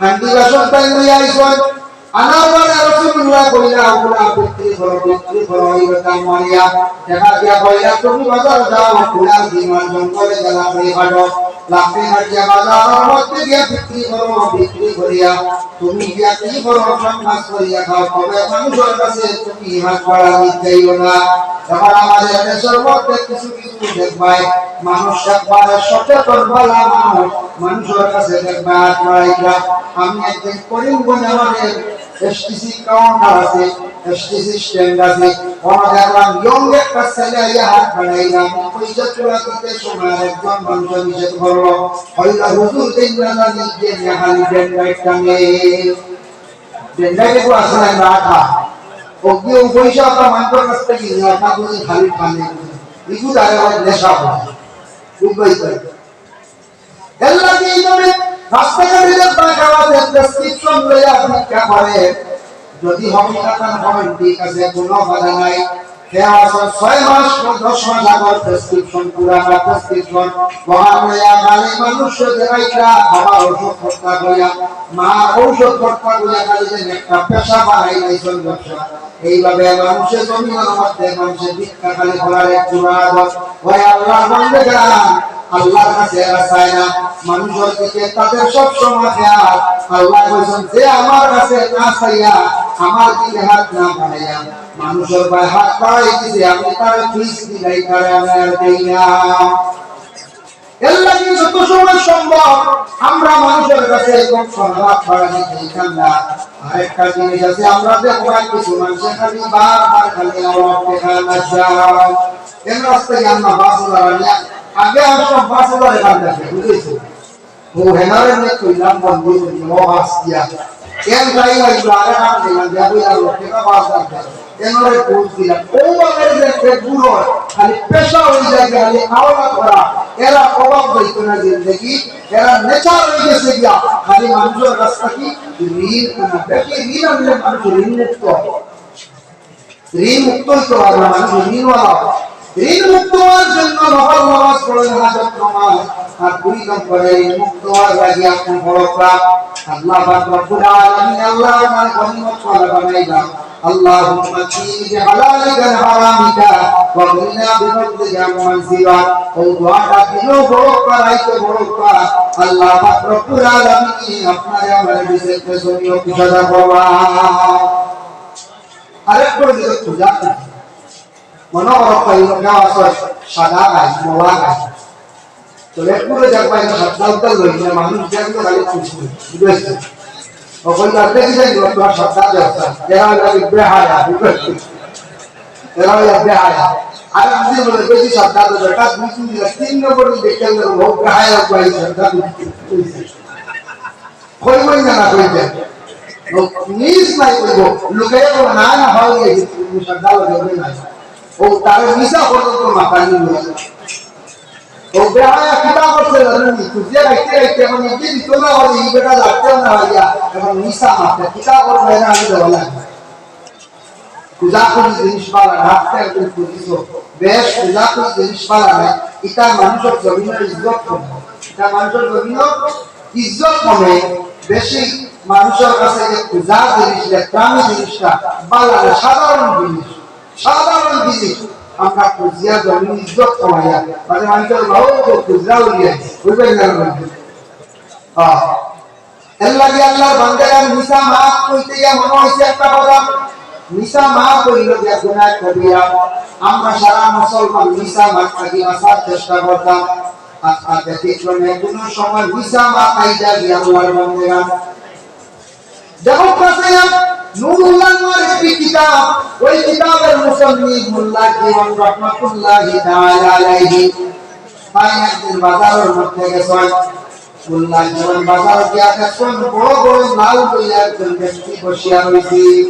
হান্ডি বাসন তাইন লইয়া আইছইন। আনার পরে রাসূলুল্লাহ কইলা, "ওগুলা বিক্রি করো, বিক্রি করো, এই বেটা মারিয়া।" দেখা দিয়া কইলা, "তুমি বাজার যাও, ঘোড়ার ডিমার জঙ্গলে গেলা, লাকড়ি কাটো, লাকড়ি কাটিয়া বাজারর মধ্যে গিয়া বিক্রি করো, বিক্রি করিয়া তুমি গিয়া কি করো, সন্ন্যাস করিয়া খাও, তবে মানুষের কাছে তুমি হাত বাড়ানি চাইও না।" এখন আমাদের দেশের মধ্যে কিছু কিছু দেখবায়, মানুষ একবারে সচেতন বালা মানুষ, মানুষের কাছে দেখবায় হাত বাড়াইবা। আমি একদিন করিমগঞ্জ আমাদের এসটিসি কাউন্টার আছে, এসটিসি স্ট্যান্ড আছে, ওখানে দেখলাম ইয়ং একটা ছেলে আইয়া হাত বাড়াইলা। আমি পয়সা তুলা দিতে সময় একজন মানুষ নিষেধ করলো, কইলা, "হুজুর, দিন না জানি যে খালি ডেন্ডাইট টানে।" ডেন্ডাইট এগু আছে না, না খা। ও কি ও পয়সা আপনার মানুষের কাছ থেকে নিয়ে আপনার বুঝি খালি টানে। ইগু তারে আবার নেশা হয়। বুঝবাই তো? এর লাগি এইভাবে রাস্তাঘাটে যে পায়খানা আছে, প্রেসক্রিপশন লইয়া ভিক্ষা করে, যদি হকিকতান হন, ঠিক আছে, কোনো বাধা নাই। কেউ আছে ছয় মাস বা দশ মাস আগর প্রেসক্রিপশন, পুরানা প্রেসক্রিপশন, বহান লইয়া খালি মানুষ দেখাইলা, বাবা ঔষধ খরচা করিয়া, মা ঔষধ খরচা করিয়া খালি যে একটা পেশা বানাই লাইছইন ব্যবসা। এইভাবে মানুষের জমিনের মধ্যে মানুষের ভিক্ষা খালি করার এক জোড়া আদত। ওই আল্লাহর বান্দেগান, আল্লাহর কাছে এরা চায় না, মানুষের দিকে তাদের সব সময় খেয়াল। আল্লাহ কইছেন, "যে আমার কাছে না চাইয়া, আমার দিকে হাত না বাড়াইয়া, মানুষের পায়ে হাত বাড়াই দিছে, আমি তার ফিস দিলাই, তারে আমি আর দেই না।" এর লাগি যত সময় সম্ভব আমরা মানুষের কাছে কম সহজ বাড়ানি চাইতাম না। আরেকটা জিনিস আছে, আমরা যে অনেক কিছু মানুষের খালি বারবার খালি আমার টেকা না চায়। এর রাস্তায় আমরা পাঁচ হাজার আনিয়া আগে আসলাম পাঁচ হাজার এখান থেকে, বুঝেছো? ও হেনারে নিয়ে কইলাম বন্ধু, বন্ধু, ও বাস দিয়া। কেন তাই হইল, আরে নাম দিলাম, যাবো আর লোকে না বাস আর যাবো। এনারে ঘুষ দিলাম। ও বাবার যে একটা গুরু, খালি পেশা হয়ে যায়, খালি আওলা করা। এরা অভাব হইতো না জিন্দেগি, এরা নেচার হয়ে গেছে গিয়া। খালি মানুষের কাছ থেকে ঋণ আনা। বেশি ঋণ আনলে মানুষ ঋণ মুক্ত হয়। ঋণ মুক্ত হইতে পারবে না, মানুষ ঋণওয়ালা হবে। ঋণ মুক্ত হওয়ার জন্য নফল নামাজ পড়েন, হাজত নামাজ। আর দুই নম্বরে ঋণ মুক্ত হওয়ার লাগি আপনি বড় প্রাণ। আল্লাহ পাক রব্বুল আলামিন, আল্লাহ আমার গনিমত ওয়ালা বানাইলাম। اللهم اكفني بحلالك عن حرامك واغنني بفضلك عمن سواك। ও দোয়াটা দিনও বড় প্রাণ, রাইতে বড় প্রাণ। আল্লাহ পাক রব্বুল আলামিন আপনারে আমার বিশেষ প্রসঙ্গে খুশি করবা। আরেক করে দিল পূজা। মনে করো, কই লোক আছে, সাদা গাই, মলা গাই। তো একটু করে যাক ভাই, সাদা উত্তর লই না, মানুষ দেখলে খালি খুশি, বুঝতে পারছো? ও কই আর দেখি যাই, তোমার সাদা ব্যবস্থা। এরা লাগে বেহায়া, বুঝতে পারছো? এরা লাগে বেহায়া। আর আমি বলে, বেশি সাদা তো বেটা, দুই তিন দিন, তিন নম্বর দিন দেখতে গেলে, ও বেহায়া, ভাই, সাদা বুঝতে পারছো? কইবই না, না কইবে। লোক নিজ নাই কইব, লোকে কইব, "না, না, হয় গেছে, তুমি সর্দার হয়ে যাবে না।" ও তার মিছা পর্যন্ত মাথা নিয়ে নিয়ে আসে। ও বেহায়া কিতা করছে জানেন নি? খুঁজিয়া রাখতে রাখতে এখন নিজে দিত না হয়, এই বেটা লাগতেও না হইয়া, এখন মিছা মারতে। কিতা করবে না, আমি দেওয়া লাগে। খুজাখুজি জিনিস বালা, রাস্তায় একজন খুজিছো, বেশ খুজাখুজি জিনিস বালা নাই। ইটা মানুষের জমিনের ইজ্জত কমে, ইটা মানুষের জমিনের ইজ্জত কমে। বেশি মানুষের কাছে যে খুজা জিনিস, লেত্রামি জিনিসটা বালা না, সাধারণ জিনিস, সাধারণ জিনিস। আমরা খুজিয়া জমিন ইজ্জত কমাইয়া, মানে মানুষের ভালো তো খুজরা উড়িয়ে, বুঝবেন না? হ্যাঁ। এর লাগি আল্লাহর বান্দারা মিছা মাত কইতে গিয়া মনে হইছে একটা কথা, মিছা মাত হইল গিয়া গুনাহ কবিরা। আমরা সারা মুসলমান মিছা মাত থাকি বাঁচার চেষ্টা করতাম। আজকাল ব্যতিক্রমে কোনো সময় মিছা মাত আইয়া গিয়া আল্লাহর বন্দেগান। দেখো কাছে নুরুল্লাহ আনোয়ার একটি কিতাব, ওই কিতাবের মুসন্নিফ মোল্লা জীবন রহমাতুল্লাহি তাআলা আলাইহি। তাইন একদিন বাজারর মধ্যে গেছইন। মোল্লা জীবন বাজারো গিয়া দেখছইন বড় বড় লাউ লইয়া একজন ব্যক্তি বসিয়া রইছে।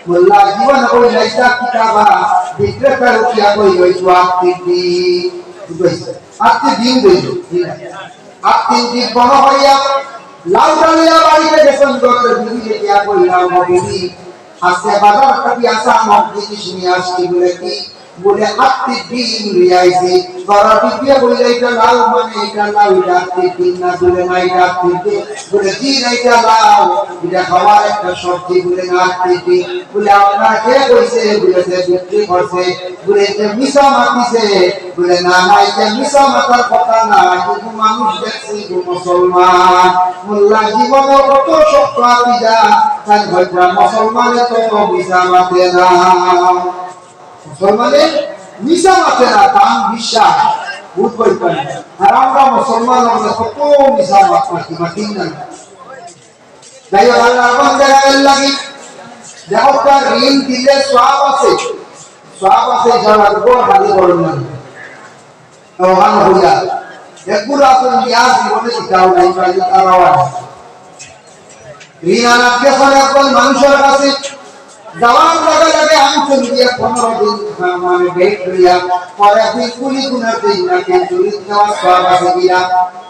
মোল্লা জীবন কইলা, "ইটা কিতা বা?" বিক্রেতা উঠিয়া কইল, "ইটা আত্তির ডিম।" বুঝাইছে? আত্তির ডিম দিল। আত্তির ডিম বড় হইয়া লাউটা লইয়া বাড়িতে গেছইন, ঘরর বিবিরে গিয়া কইলা, "ও বিবি, আজকে বাজার থাকি আচানক জিনিস নিয়া আসছি।" বলে, "কি?" বলে, "আত্তির ডিম লইয়া আইছি।" ঘরর বিবিয়ে কইলা, "ইটা লাউ মানে ইটা লাউ, ইটা আত্তির ডিম না?" বলে, "না, ইটা আত্তির ডিম।" বলে, "জি না, ইটা লাউ, ইটা খাওয়ার একটা সবজি।" বলে, "না, আত্তির ডিম।" বলে, "আপনারে কে কইছে?" বলে, "যে বিক্রি করছে।" বলে, "যে মিছা মাতিছে।" বলে, "না, না, ইটা মিছা মাতার কথা না, কিন্তু মানুষ দেখছি, ইগু মুসলমান।" মোল্লা জীবনে কত শক্ত আকিদা, তাই ভাইরা মুসলমানে তো মিছা মাতে না। মুসলমানে মিছা মাতে না, তান বিশ্বাস। বুঝ পাইছইন? আর আমরা মুসলমান, আমরা কত মিছা মাত মাতি, মাতি না। যাই হোক, আল্লাহর বন্দেগানের লাগি, দেখো, তার ঋণ দিলে সওয়াব আছে, সওয়াব আছে, ইনশাআল্লাহ, ঘর খালি করইন না। ওখান হইয়া, একগুলো আছে, নিয়া জীবনে দিতাও নাই, পাইলে তারাও আছে। ঋণ আনাত গেছইন একজন মানুষর কাছে, যাওয়ার লগে লগে আনছইন গিয়া পনেরো দিন, মানে, wait করিয়া, পরের দিন কুলি গুনার দিন না, কিন্তু ঋণ নেওয়ার সওয়াব আছে কিনা?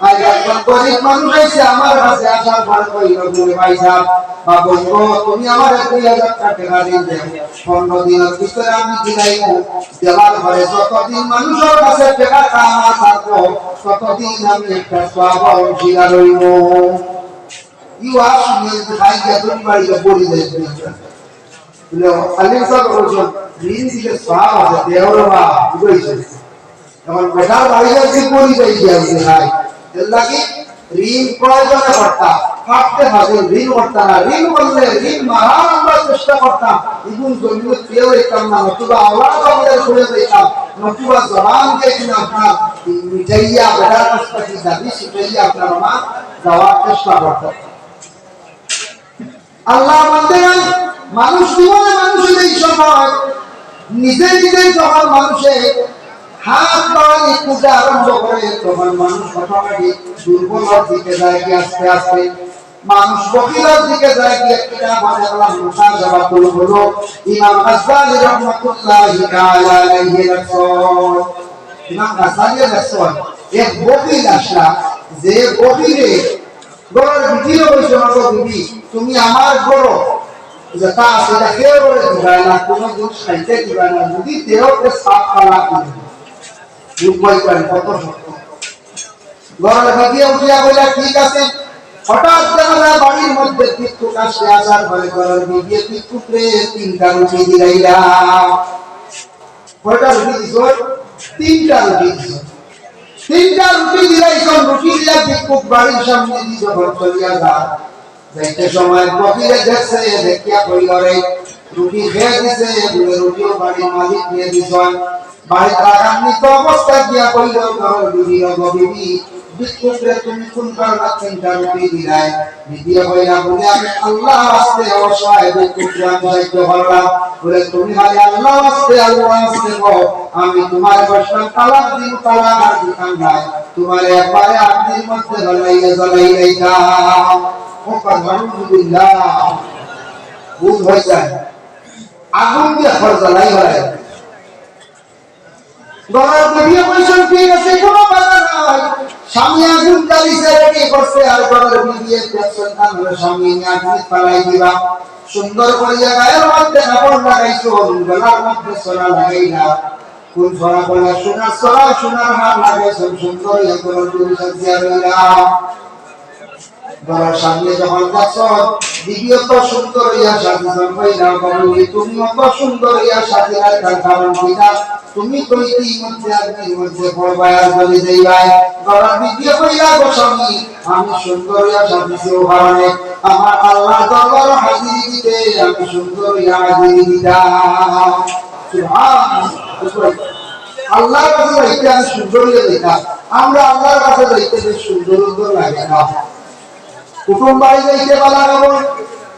আর একজন গরিব মানুষ আইছে আমার কাছে, আসার পরে কইল, বলে, "ভাইসাব বা বইন, তুমি আমারে দুই হাজার টেকা ঋণ দেও, পনেরো দিনর ভিতরে আমি দিলাইমু।" দেওয়ার পরে যতদিন মানুষর কাছে টেকাটা আমার থাকবো, ততদিন আমি একটা সওয়াবর অংশীদার অইমু। ই ওয়াজ হুনিয়া যদি খাই গিয়া তুমি বাড়ি গিয়া পড়ি যাই তুমি। বলে, আলিম সাহেব বলছেন, "ঋণ দিলে সওয়াব আছে, দেও রে বা", বুঝাইছে। এখন বেটার বাড়ি গিয়া যদি পড়ি যাই গিয়া যদি খাই, এর লাগি ঋণ প্রয়োজনে করতা, পারতে পারলে ঋণ করতা না। ঋণ করলে ঋণ মারার আমরা চেষ্টা করতাম, ইগুন জমিনে পেয়ে দিতাম না, নতুবা আওলাদ আমাদের খুলে দিতাম, নতুবা জবান দিয়ে কিনা আপনার মিটাইয়া বেটার কাছ থেকে দাবি শিখাইয়া আপনার আমার যাওয়ার চেষ্টা করতাম। আল্লাহ বলতে, মানুষ জীবনে মানুষের এই সময় নিজে নিজে যখন মানুষের হাত পায়ে খুঁজে আরম্ভ করে, তখন মানুষ অটোমেটিক দুর্বলর দিকে যায় কি আস্তে আস্তে। মানুষ বকিলর দিকে যায় কি একটা কথা আল্লাহ মুসা জবাব হলো। ইমাম গাজ্জালী রহমতুল্লাহি তাআলা আলাইহি লেখছেন, ইমাম গাজ্জালী লেখছেন, এক বকিল আসলা, যে বকিলে ঘরর বিবিরে কইছে, "ওগো বিবি, তুমি আমার ঘরো যেটা আছে, এটা কেউরে দিবায় না, কোনোদিন খাইতে দিবায় না, যদি দেও তে সাত তালাক দিবায়।" বুঝ পাইছইন কত শক্ত। ঘরর বিবিয়ে উঠিয়া কইলা, "ঠিক আছে।" হঠাৎ দেখা যায় বাড়ির মধ্যে ভিক্ষুক আসে, আসার পরে ঘরর বিবিয়ে ভিক্ষুকরে তিনটা রুটি দিলাইলা। কয়টা রুটি দিছইন? তিনটা রুটি দিছইন। তিনটা রুটি দিলাইছইন, রুটি দিয়া ভিক্ষুক বাড়ির সামনে দিয়া যখন চলিয়া যায়, যাইতে সময় বকিলে দেখছে, দেখিয়া কইল, "রে, রুটি কে দিছে?" বলে, "রুটিও বাড়ির মালিকে দিছইন।" বাড়িত রাগান্বিত অবস্থায় গিয়া কইল, "ঘরর বিবি, ওগো বিবি, ভিক্ষুকরে তুমি কোন কারণে তিনটা রুটি দিলায়?" বিবিয়ে কইলা, বলে, "আমি আল্লাহর ওয়াস্তে অসহায় ভিক্ষুকরে আমি সাহায্য করলাম।" বলে, "তুমি খালি আল্লাহর ওয়াস্তে, আল্লাহর ওয়াস্তে কও, আমি তুমারে কইছলাম তালাক দিমু, তালাক আর দিতাম নায়, তুমারে একবারে আগুনর মধ্যে ফালাইয়া জ্বালাইলাইতাম।" ও, আলহামদুলিল্লাহ। বুঝ পাইছইন? আগুন দিয়া ঘর জ্বালাই ফালাই। ঘরর বিবিয়ে কইছইন, "ঠিক আছে, কোনো বাধা নাই।" স্বামী আগুন জ্বালিছে, রেডি করছে, আর ঘরর বিবিয়ে দেখছইন, তান স্বামী আগুন ফালাই দিবা। সুন্দর করিয়া গায়ের মধ্যে কাপড় লাগাইছইন, গলার মধ্যে ছড়া লাগাইলা। কোন ছড়া? বলে, সোনার ছড়া, সোনার হার লাগাইছইন, সুন্দর ইয়া ঘরর বিবি সাজিয়া রইলা। ঘরর সামনে যখন দেখছইন, বিবি অত সুন্দর ইয়া সাজিছইন, কইলা, "বাবু, তুমি অত সুন্দর ইয়া সাজিলায়, তার কারণ কিতা? তুমি তো ইতিমধ্যে আগুনর মধ্যে পড়বায় আর জ্বলি যাইবায়।" ঘরর বিবিয়ে কইলা, "গো স্বামী, আমি সুন্দর ইয়া সাজিছি, ও কারণে আমার আল্লাহর দরবারো হাজিরি দিতে আমি সুন্দর ইয়া হাজিরি দিতাম।" সুবহানাল্লাহ। আল্লাহর কাছে যাইতে আমি সুন্দর ইয়া দিতাম। আমরা আল্লাহর কাছে যাইতে বেশ সুন্দর সুন্দর লাগে না? কুটুম বাড়ি যাইতে ভালা কাপড়,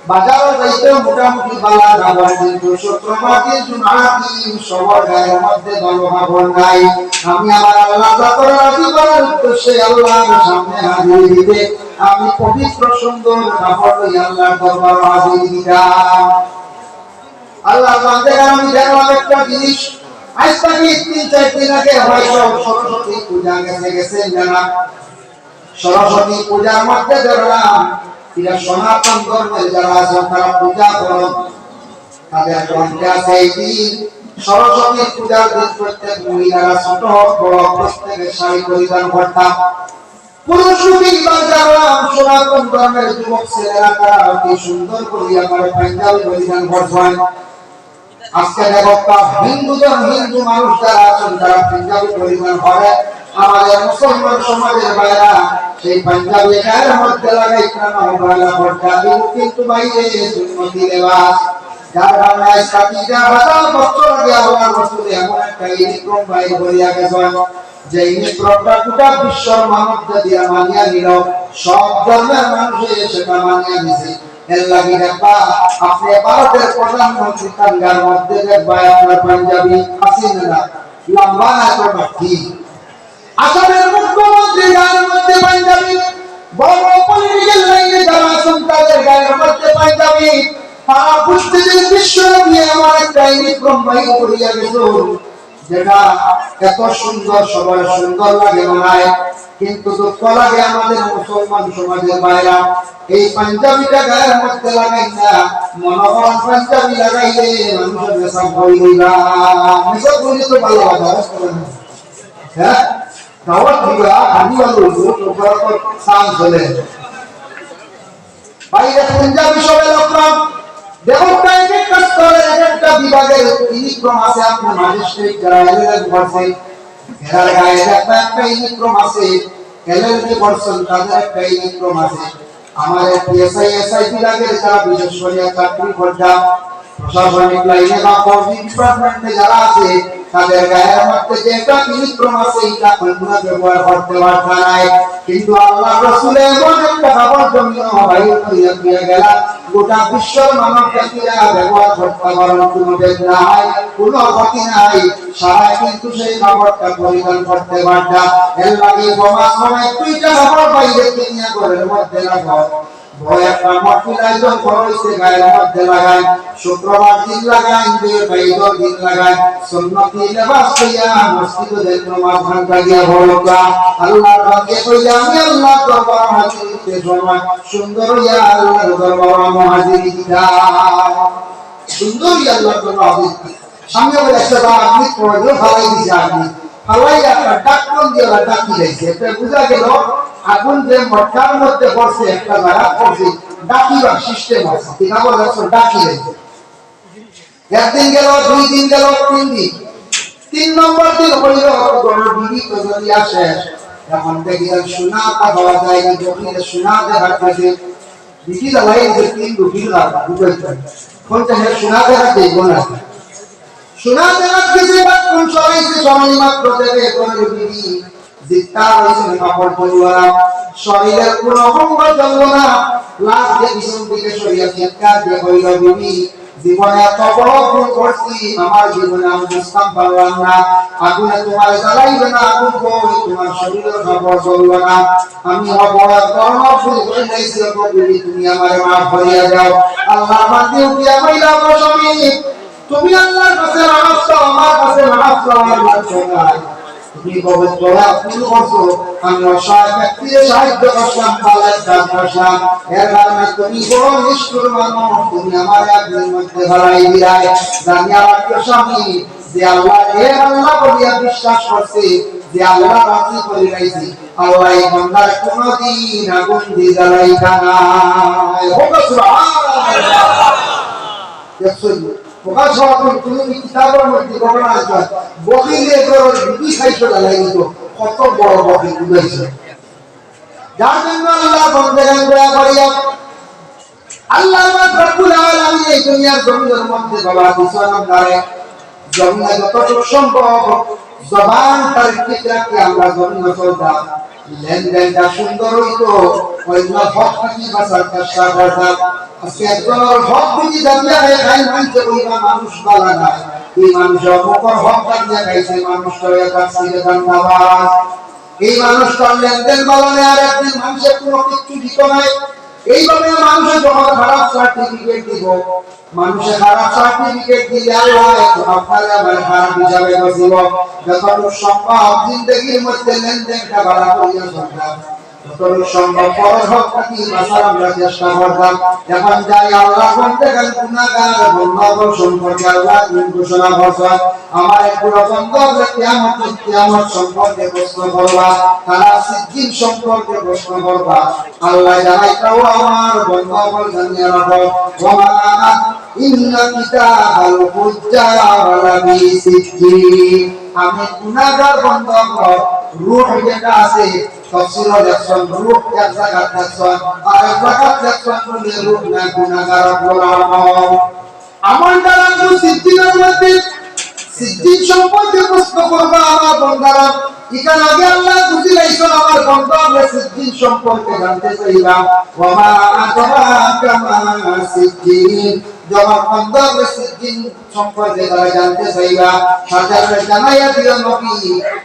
বাজারো যাইতে মোটামুটি ভালা কাপড়, কিন্তু শুক্রবার দিন, জুমার দিন সবার গায়ের মধ্যে ভালো কাপড় নাই। আমি আমার আল্লাহ জাতরে রাজি করার উদ্দেশ্যে আল্লাহর সামনে হাজির দিতে আমি পবিত্র সুন্দর কাপড় লইয়া আল্লাহর দরবারো হাজির দিতাম। আল্লাহর বান্দারা, আমি দেখলাম একটা জিনিস, আজ থাকি তিন চার দিন আগে হয়তো সরস্বতী পূজা গেছে, গেছে না? সরস্বতী পূজার মধ্যে দেখলাম, এরা সনাতন ধর্মের যারা আছেন, তারা পূজা করেন, তাদের গ্রন্থে আছে এই দিন, সরস্বতী পূজার দিন প্রত্যেক মহিলারা ছোট হোক বড় হোক, প্রত্যেকে শাড়ি পরিধান করতাম। পুরুষ মুখী ইমান যারা সনাতন ধর্মের যুবক ছেলেরা, তারা অতি সুন্দর করিয়া আমার পাঞ্জাবি পরিধান করছেন। আজকে দেখো, তা হিন্দু ধর্ম, হিন্দু মানুষ যারা আছেন, তারা পাঞ্জাবি পরিধান করে। আমাদের মুসলমান সমাজের ভাইরা সেই পাঞ্জাবি গায়ের মধ্যে লাগাইতে না, পয়লা পর্দা দিব, কিন্তু বাইরে সুন্নতি লেবাস। যার কারণে আজ থাকি হাজার বছর আগে আল্লাহর রাসূল এমন একটা ইউনিফর্ম বাইর করিয়া গেছেন, যে ইউনিফর্মটা গোটা বিশ্বর মানব জাতিরা মানিয়া নিল, সব ধর্মের মানুষে সেটা মানিয়া নিছে। এর লাগি দেখবা, আপনি ভারতের প্রধানমন্ত্রী তাঙ্গার মধ্যে দেখবা আপনার পাঞ্জাবি আছে না, লম্বা না তো বাকি। আসামের মুখ্যমন্ত্রী গায়ের মধ্যে পাঞ্জাবি, বড় পলিটিক্যাল লাইনে যারা আছেন তাদের গায়ের মধ্যে পাঞ্জাবি। তারা বুঝতে যে বিশ্বনবী আমার একটা ইউনিফর্ম বাইর করিয়া গেছেন, যেটা এত সুন্দর, সবার সুন্দর লাগে মনে হয়, কিন্তু দুঃখ লাগে আমাদের মুসলমান সমাজের ভাইরা, এই পাঞ্জাবিটা গায়ের মধ্যে লাগাই না। মনে করেন পাঞ্জাবি লাগাইলে মানুষের মেসাব হয়ে গেল, মেসাব হইলে তো ভালো লাগে, হ্যাঁ? দাওয়াত দিবা, খালি ভালো হইব, তো বড় তো চান্স হলে। বাইরে পাঞ্জাবি সবে লোকরা, দেখো, প্রাইভেট কাজ করে, এক একটা বিভাগের ইউনিফর্ম আছে, আপনার ম্যাজিস্ট্রেট যারা এলএলবি করছে, এরার গায়ে একটা, একটা ইউনিফর্ম আছে, এলএলবি করছেন, তাদের একটা ইউনিফর্ম আছে। আমাদের পিএসআই, এসআই বিভাগের যারা বিশেষ করে চাকরি করছে, প্রশাসনিক লাইনে বা ফৌজি ডিপার্টমেন্টে যারা আছে, তাদের গায়ের মধ্যে যে একটা ইউনিফর্ম আছে, এটা অন্যরা ব্যবহার করতে পারত নাই। কিন্তু আল্লাহর রাসূল এমন একটা কাপড় জমিন বাইর করিয়া দিয়া গেলা, গোটা বিশ্বর মানব জাতিরা ব্যবহার করতে পারেন, কোনো ভেদ নাই, কোনো ক্ষতি নাই। সারা কিন্তু সেই কাপড়টা পরিধান করতে পারতা। এর লাগি বোমা সময় দুইটা কাপড় বাইরে কিনিয়া ঘরের মধ্যে রাখো। বড় একটা মহফিল আয়োজন করা হইছে, গায়ের মধ্যে লাগায়, শুক্রবার দিন লাগায়, ঈদের দিন লাগায়, সুন্নতি লেবাস লইয়া মসজিদে যেন নমাজ খান লাগিয়া বলতা। আল্লাহর বান্দে কইলে, "আমি আল্লাহর দরবারে হাজির হইতে সময় সুন্দর হইয়া আল্লাহর দরবারে আমি হাজির হইতাম।" সুন্দর হইয়া আল্লাহর দরবারে হাজির হইতাম। সামনে বলে একটা বার আপনি পড়লো, ফালাই দিছে আপনি। ফালাই একটা ডাকন দিয়ে ওরা ডাকি লাইছে। এটা বুঝা গেল, আগুন যে মটকার মধ্যে পড়ছে, একটা জায়গা পড়ছে, ডাকিবার সিস্টেম আছে। কিনা বলে, ডাকি লাইছে। একদিন গেল, দুই দিন গেল, তিন দিন। তিন নম্বর দিন হইল, কোনো বিবি তো যদি আসে, এখন দেখি আর সোনা তা পাওয়া যায়নি, দক্ষিণে সোনা দেখা গেছে। বিবি জ্বালাই যে তিন রুটির রাখা, বুঝতে পারি। কোনটা হ্যাঁ সোনা দেখা দেখবো না। সোনা দেখা গেছে, বা কোন সরাইছে, সরানি মাত্র দেবে, কোনো বিবি জিত্তা হয়েছে, কাপড় পরিবার, শরীরের কোনো অঙ্গ চলবো না, লাশ দিয়ে পিছন দিকে সরিয়া চিৎকার দিয়ে হইল, "বিবি, জীবনে এত বড় ভুল করছি, আমার জীবনে আমি বুঝতাম পারলাম না। আগুনে তোমার জ্বালাইবে না, আগুন কই, তোমার শরীরের কাপড় চলবে না। আমি হব এক ধরনের ভুল করে নিয়েছি, ওগো বিবি, তুমি আমারে মাফ করিয়া দাও।" আল্লাহর বান্দি উঠিয়া কইলা, "ওগো স্বামী, তুমি আল্লাহর কাছে মাফ চাও, আমার কাছে মাফ চাও, আমার কাছে নাই। তুমি বহুত বড় ভুল করছো, আমি অসহায় ব্যক্তিরে সাহায্য করলাম, ভালো কাজ করলাম, এর কারণে তুমি বড় নিষ্ঠুর মানুষ, তুমি আমারে আগুনের মধ্যে ফালাই দিলায়।" জানিয়া রাখিও স্বামী, যে আল্লাহ, এ আল্লাহ বলিয়া বিশ্বাস করছে, যে আল্লাহ রাজি করে রাখছে, আল্লাহ এই বান্দার কোনোদিন আগুন দিয়ে জ্বালাইতা না। হোক সুবহানাল্লাহ। দেখছেন? প্রকাশ হওয়ার পর তুমি কিতাবের মধ্যে ঘটনা আছে, বকিলে ধরো বিবি খাইছো জ্বালাই দিত, কত বড় বকিল বুঝাইছে। যার জন্য আল্লাহ বন্দেগান দয়া করিয়া আল্লাহ পাক রব্বুল আলামিন এই দুনিয়ার জমিনের মধ্যে বাবা দিছান আমরারে। জমিনে যতটুকু সম্ভব জবানটারে ঠিক রাখি আমরা জমিনো চলতাম, লেনদেনটা সুন্দর অইতো, অইন্য হক থাকি বাঁচার চেষ্টা করতাম। আজকে একজনর হক যদি দাবিয়া খায়, খাই মানষে কইবা মানুষ ভালা নায়, এই মানুষর মুখর হক দাবিয়া খাইছে, মানুষটা অইয়া থাকছে বেদান্তাবাদ। এই মানুষটার লেনদেন ভালা নায়, আর একদিন মানষে কুনু কিচ্ছু দিতো নায়। এইভাবে মানষে যখন খারাপ সার্টিফিকেট দিবো, মানষে খারাপ সার্টিফিকেট দিলে আল্লায় আপনারে আমারে খারাপ হিসাবে গছিবো। যতটুক সম্ভব জিন্দেগির মধ্যে লেনদেনটা ভালা করিয়া চলতাম, যতটুক সম্ভব পরর হক থাকি বাঁচার আমরা চেষ্টা করতাম। এখন যাই আল্লার বন্দেগান গুনাহগার বন্দা অকল সম্পর্কে আল্লায় ঘোষণা করছইন, আমার এক বুড়া বন্দা অকলে কিয়ামত, কিয়ামত সম্পর্কে প্রশ্ন করবা, তারা সিজ্জিন সম্পর্কে প্রশ্ন করবা। আল্লায় জানাইতা, ও আমার বন্দা অকল জানিয়া রাখো, ওয়া মা ইন্না কিতাবাল ফুজ্জার লাফি সিজ্জিন। আমি গুনাহগার বন্দা অকলর রূহ যেটা আছে, তাফসীরো লেখছইন, রূহ এক জাগাত লেখছইন, আর এক জাগাত লেখছইন বলে রূহ না, গুনাহগার অকলর আমল। আমার দ্বারা তো সিজ্জিনর মধ্যে, সিজ্জিন সম্পর্কে প্রশ্ন করবা আমার বন্দারা। ইখান আগে আল্লায় বুঝাই লাইছইন আমার বন্দা অকলে সিজ্জিন সম্পর্কে জানতে চাইবা। ওয়া মা আদরাকা মা সিজ্জিন। যখন বন্দা অকলে সিজ্জিন সম্পর্কে তারা জানতে চাইবা, সাথে সাথে জানাইয়া দিও নবী,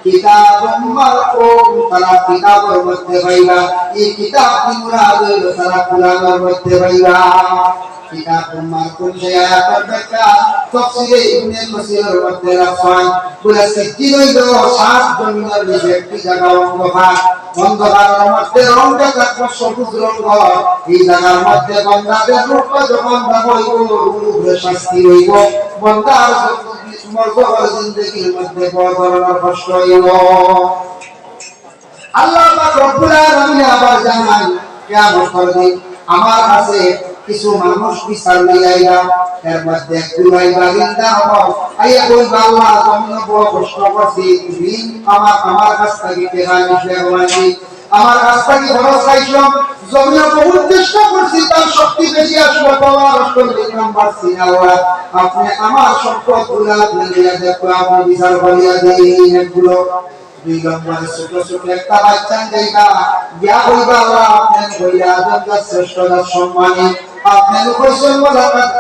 কিতাবুম মারকুম, তারা কিতাবর মধ্যে পাইবা। এই কিতাব কি মুরাদ অইলো, তারা কোরআনর মধ্যে পাইবা। কিতাবুম মারকুম, সেই আয়াতর ব্যাখ্যা তাফসীরে ইবনে কাসীরর মধ্যে লেখছইন, বলে সিজ্জিন অইলো সাত জমিনর নিচে একটি জাগা অন্ধকার, অন্ধকারর মধ্যে রংটা থাকবো সবুজ রং। এই জাগার মধ্যে বন্দাদের রূহটা যখন দাফন অইবো, রূহর শাস্তি অইবো, বন্দার মরদর জিন্দেগির মধ্যে বড় ধরনের কষ্ট অইবো। আল্লাহ পাক রব্বুল আলামিন আবার জানাইন, কিয়ামতর দিন আমার কাছে কিছু মানুষ বিচার লইয়া আইবা, এর মধ্যে একগুলো আইবা ঋণদার অকল, আইয়া কইবা, আল্লাহ, আমি বড় কষ্ট করছি, ঋণ আমার, আমার কাছ থাকি টেকা নিছে, আমার কাছ থাকি খরচ চাইছইন, জমিনো বহুত চেষ্টা করছি, তার শক্তি বেশি আসলো, পাওয়ার আসলো, ঋণ নাম্বার তিন, আল্লাহ, আপনে আমার সম্পদগুলা আপনে লইয়া দেখো, আপনে বিচার করিয়া দিন। একগুলো দুই নম্বরে ছোট ছোট একটা বাচ্চা যাইবা, গিয়া কইবা, আল্লাহ, আপনে কইরা আদম জাত শ্রেষ্ঠ জাত সম্মানী, আপনে কইছইন, ওয়ালাকাদ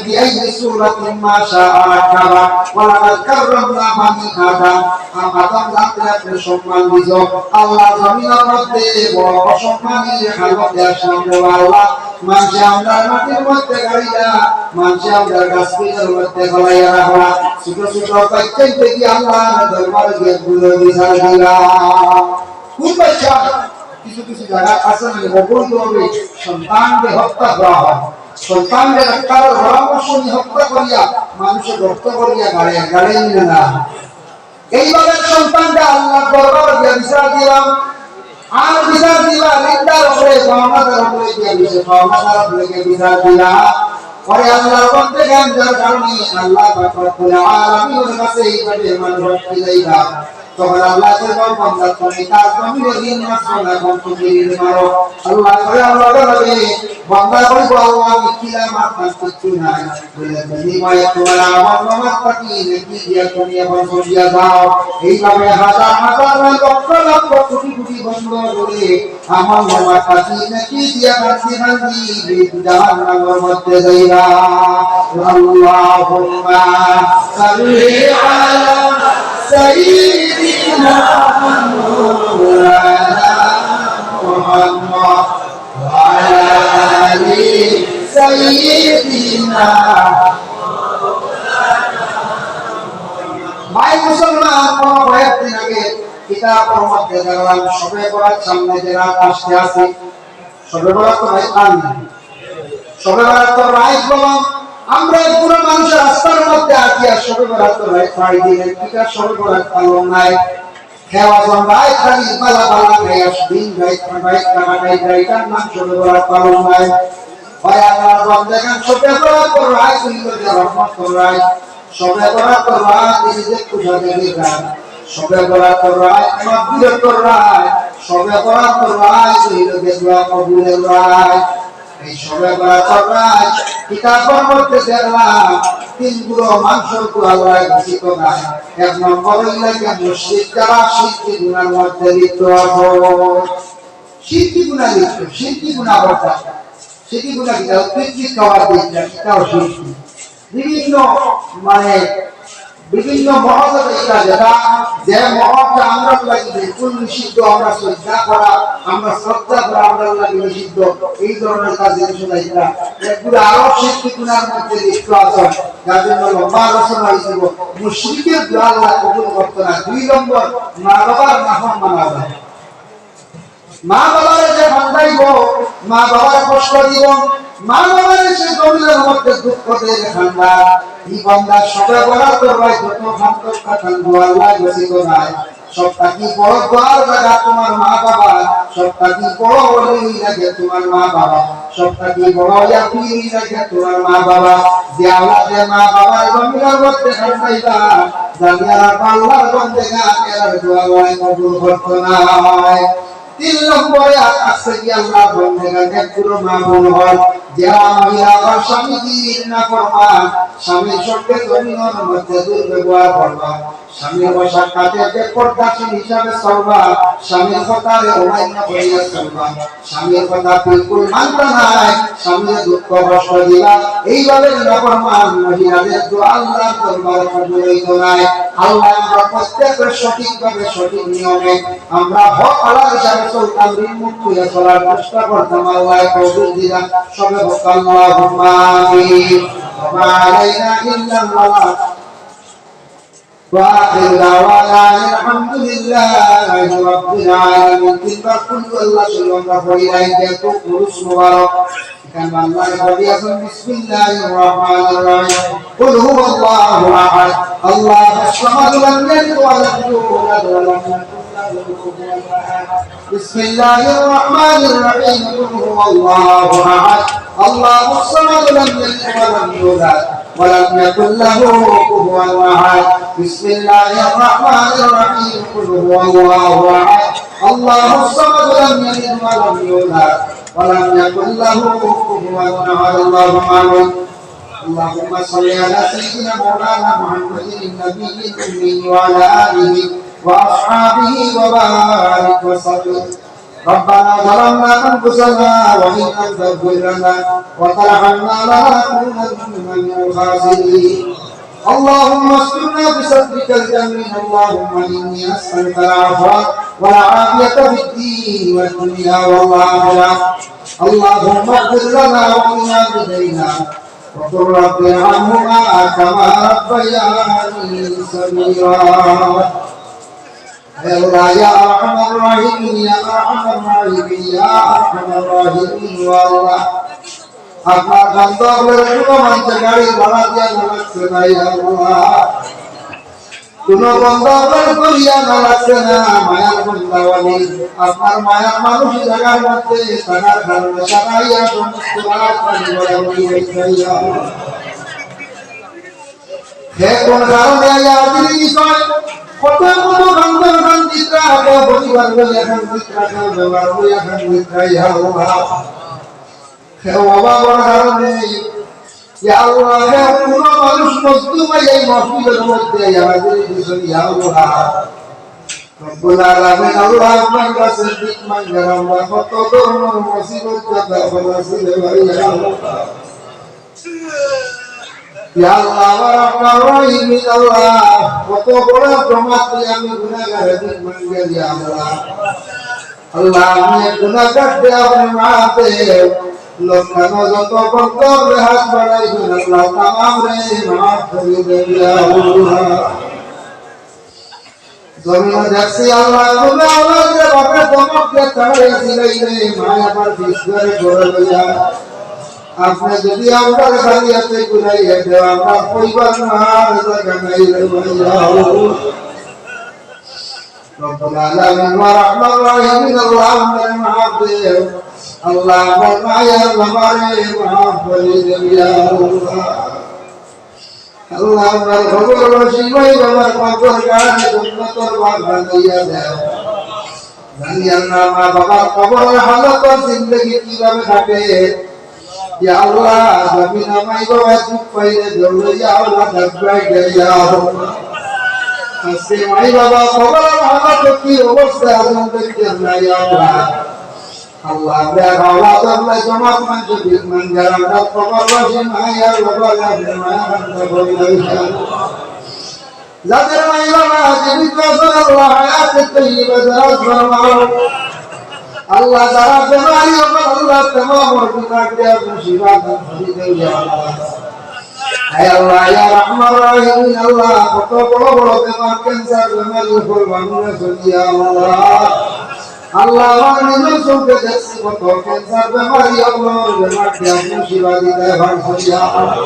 বিআইয়ি সূরাতিন মা শাআ রাক্কাবা, ওয়ালাকাদ কাররামনা বানি আদম, আদম জাতরে আপনে সম্মান দিছো। আল্লাহ, জমিনর মধ্যে বড় অসম্মানীর হালতে আসলাম রে আল্লাহ। মানষে আমরার মাটির মধ্যে গাড়িলা, মানষে আমরার ডাস্টবিনর মধ্যে ফালাইয়া রাখলা। ছোট ছোট বাচ্চা থাকি আল্লাহর দরবারে গিয়া এগুলো বিচার দিলা। কোন বাচ্চা? কিছু কিছু জাগা আছে না, অবৈধভাবে সন্তানকে হত্যা করা হয়, সন্তানকে ডাক্তারের পরামর্শ নিয়া হত্যা করিয়া মানুষে রক্ত করিয়া গাড়ে, গাড়ে নিবে না। এইভাবে সন্তানটা আল্লাহর দরবারে গিয়া বিচার দিলাম। আর বিচার দিবা, ঋণদার উপরে, পাওনাদার উপরে গিয়া বিচার, পাওনাদার উপরে গিয়া বিচার দিলা। পরে আল্লাহর বন্দেগান, যার কারণে আল্লাহ পাক রব্বুল আলামিনের কাছে এইভাবে মানুষ আটকি যাইবা। তখন আল্লাহ কইবা, "বান্দা, তুমি তার জমিনে ঋণ মারছো না, এখন তুমি ঋণ মারো।" আল্লাহ কইবা, "আল্লাহ রে, বান্দা কইবো, আল্লাহ, আমি কিলা মারতাম, কিচ্ছু নাই।" বলে, "বিনিময়ে তোমার আমার নামাজ পাতি নেকি দিয়া তুমি এখন চলিয়া যাও।" এইভাবে হাজার হাজার নয়, লক্ষ লক্ষ কোটি কোটি বন্দা বলে আমার নামাজ পাতি নেকি দিয়া কান্দি কান্দি জাহান্নামের মধ্যে যাইবা। আল্লাহুম্মা সাল্লি আলা সাইয়্যিদিনা মাওলানা মুহাম্মদ ওয়া আলা আলি সাইয়্যিদিনা। ভাই মুসলমান, কোন কয়েকদিন আগে কিতাবর মধ্যে দেখলাম, শবে বরাত সামনে যে রাত আসতে আছে, শবে বরাত তো ভাই পান না। শবে বরাত তো রাইত বললাম, আমরা এক বুড়া মানুষের রাস্তার মধ্যে আছি, আর শবে বরাত তো রাইত পাই দিলেন, কিতা শবে বরাত পালন নাই। খেওয়া যখন রাইত খালি বালা বালা খাই, আর দিন রাইত, রাইত কাটাই, রাইতার নাম শবে বরাত পালন নাই। ভাই, আল্লাহর বন্দেগান, শবে বরাত তো রাইত অইলো যে রহমত তো রাইত। শবে বরাত তো রাইত, এই যে খুশাদেবীর রাত। শবে বরাত তো রাইত, মাগফিরাত তো রাইত। শবে বরাত তো রাইত, এই যে দোয়া কবুলের রাইত। এই শবে বরাত তো রাইত, কিতাবর মধ্যে দেখলাম, তিন গুরু মানুষর তো আল্লায় খুশি তো নায়। এক নম্বর অইলা গিয়া মুশরিক, যারা শিরকি গুনার মধ্যে লিপ্ত আছে। শিরকি গুনা লিপ্ত, শিরকি গুনা করতা। শিরকি গুনা কিতা? পিকনিক খাওয়ার দিন, কিতাও শিরকি। বিভিন্ন, মানে, বিভিন্ন মহল আছে, যেটা, যে মহলটা আমরার লাগি বিলকুল নিষিদ্ধ, আমরা শ্রদ্ধা করা, আমরা শ্রদ্ধা করা আমরার লাগি নিষিদ্ধ, এই ধরনের কাজ জিনিস নাই। এগুলো আরো শিরকি গুনার মধ্যে লিপ্ত আছে, যার জন্য লম্বা আলোচনা হয়েছিল। মুশরিকের দোয়া আল্লাহ কবুল করতো না। দুই নম্বর, মা বাবার নাফরমানি। মা বাবারে যে কান্দাইব, মা বাবারে কষ্ট দিব, মা বাবারে সে জমিনের মধ্যে দুঃখ দিয়ে কান্দা, এই বান্দা সবে বরাত করবায় যত খান্দক খান দোয়া আল্লাহ গছিত নাই। সব থাকি বড় দোয়ার জায়গা তোমার মা বাবা, সব থাকি বড় ওলি লাগে তোমার মা বাবা, সব থাকি বড় ইয়াকুলি লাগে তোমার মা বাবা। যে আওলাদে মা বাবার জমিনের মধ্যে কান্দাইবা, জানিয়া রাখবা আল্লাহর বন্দেগান এরার দোয়া আল্লাহ কবুল করতো না। তিন নম্বরে আছে কি আল্লাহর বন্দেগান, এক গুরু মা বোন হল, যারা মহিলা বা স্বামীজির নাফরমান, স্বামীর সঙ্গে জমিনের মধ্যে দুর্ব্যবহার করবা, স্বামীর বসার কাছে বেপর্দাশীল হিসাবে চলবা, স্বামীর কথারে অমান্য করিয়া চলবা, স্বামীর কথা বিলকুল মানতা নাই, স্বামীর দুঃখ কষ্ট দিবা, এইভাবে নাফরমান মহিলাদের তো আল্লাহর দরবার কবুল হইতো নাই। আল্লাহ আমরা প্রত্যেকের সঠিকভাবে সঠিক নিয়মে আমরা হক হালাল হিসাবে চলতাম, ঋণ মুক্ত হইয়া চলার চেষ্টা করতাম। আল্লাহ তৌফিক দিলা। সবে বলতাম, আল্লাহুম্মা আমিন। ওয়া মা আলাইনা ইল্লাল বালাগ। ওয়া আখিরু দাওয়ানা আলহামদুলিল্লাহি রাব্বিল আলামিন। তিনবার কুল হু আল্লাহ শরীফ আমরা পড়ি নাই, যেহেতু উরুস মুবারক। এখানে আল্লাহর নবী আছেন, বিসমিল্লাহির রহমানির রহিম। কুল হুয়াল্লাহু আহাদ, আল্লাহুস সামাদ, লাম ইয়ালিদ ওয়া লাম ইউলাদ ওয়া লাম ইয়াকুল লাহু কুফুয়ান আহাদ। بسم الله الرحمن الرحيم. قل هو الله أحد. الله الصمد. لم يلد ولم يولد ولم يكن له كفوا أحد. بسم الله الرحمن الرحيم. قل هو الله أحد. الله الصمد. لم يلد ولم يولد ولم يكن له كفوا أحد. اللهم آمين. اللهم صل على سيدنا مولانا محمد النبي الأمي وعلى آله وأصحابه وبارك وسلم. ربنا ظلمنا أنفسنا وإن لم تغفر لنا وترحمنا لنكونن من الخاسرين. اللهم استرنا بسترك الجميل. اللهم إني أسألك العفو والعافية في الدين والدنيا والآخرة. اللهم اغفر لنا ولوالدينا وقل رب ارحمهما كما ربياني صغيرا. يا الله، يا أرحم الراحمين، يا أرحم الراحمين، يا أرحم الراحمين. ও আল্লাহ, আপনার বান্দা অকলরে কুনু মানষে গাড়ি ভাড়া দিয়া না লাগছে না, ইয়া আল্লাহ। কুনু বান্দা অকলরে করিয়া না লাগছে না, মায়ার বান্দা অলি। আপনার মায়ার মানুষ জাগার মধ্যে থাকার কারণে সারা ইয়া সমস্ত রাত পানি ভরা ভরি হয়ে যায়, ইয়া আল্লাহ। হে কোন কারণে আইয়া হাজির হইছইন? কত কত বান্দা অকল কান্দিত্রা, কত পরিবার লইয়া কান্দিত্রা, কত বেমার লইয়া কান্দিত্রা, ইয়া আল্লাহ। হে অভাবর কারণে, ইয়া আল্লাহ, হে কোন মানুষ মজলুম অইয়া এই মাহফিলর মধ্যে আইয়া হাজির হইছইন, ইয়া আল্লাহ। রব্বুল আলামিন, আল্লাহ, আপনার কাছে ভিক মাঙ্গার আমরা কত ধরনের মুসিবত কথা বলেছি রে ভাই, ইয়া আল্লাহ। ইয়া আল্লাহ, আমার আপনার রহিম আল্লাহ, কত বড় জমাত নিয়া আমি গুনাহগার, ভিক মাঙ্গার, ইয়া আল্লাহ। আল্লাহ, আমি এক গুনাহগার, দে আপনি মাফ দে। লক্ষানো যত বন্দর রে হাত বাড়াইছইন, আল্লাহ, তামাম রে মাফ করি দেন, ইয়া আল্লাহ। জমিনো দেখছি আল্লাহ, কুনু আওলাদরে বাপে ধমক দিয়া তাড়াইয়া দিলাইলে, মায় আবার বিষ দিয়া ঘরে লইয়া। আপনে যুদি আমরারে খালি আতে ঘুরাইয়া দেও, আমরা কইবার আর জাগা নাই রে ভাই। রব্বুল আলামিন ওয়া আরহামুর রাহিমিন, আল্লাহ, আমরারে মাফ দেও। আল্লাহ, আমার মায়ার বাবারে মাফ করি দেও, ইয়া আল্লাহ। আল্লাহ, আমার কবর নসিব অইল, আমার কবর গানে জন্নতর বাগ বানাইয়া দেও। জানি আল্লাহ, মা বাবার কবরের হালত আর জিন্দেগি কিভাবে কাটে, ইয়া আল্লাহ, জমিনো মাই বাবা দুঃখ পাইলে দৌড়ে, ইয়া আল্লাহ, ডাকবে, ইয়া আল্লাহ। আজকে মাই বাবা কবরর হালত কি অবস্থা আছেন দেখেন না, ইয়া আল্লাহ। আল্লাহ, আমরা আওলাদ, আল্লাহ, জমাত মানছে, বিল মানজার, আমরা কবরবাসী মাই আর বাবা, আপনি মায়া বান্দা বলে, ইয়া আল্লাহ। যাদের মাই বাবা জীবিত আছেন, আল্লাহ, হায়াতে তৈয়বা দারাজ ফরমাও। আল্লাহ, যারা বেমারি অকল, আল্লাহ, তামাম বেমার দিয়া আপনি শিফা দান করি দেও, ইয়া আল্লাহ। আয় আল্লাহ, ইয়া রাহমান রাহিমিন, আল্লাহ, কত বড় বড় বেমার, ক্যান্সার বেমারি অকল মানুষ আছেন, ইয়া আল্লাহ। আল্লাহ, আমার নিজের চোখে দেখছি কত ক্যান্সার বেমারি অকল, বেমার দিয়া আপনি শিফা দিতে পারছেন, ইয়া আল্লাহ।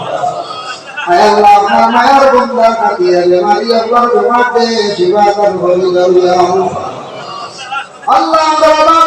আয় আল্লাহ, আপনার মায়ার বন্দার খাতিরে বেমারি অকলর বেমার দিয়া শিফা দান করি দেও, ইয়া আল্লাহ। আল্লাহ, আমরা বাবা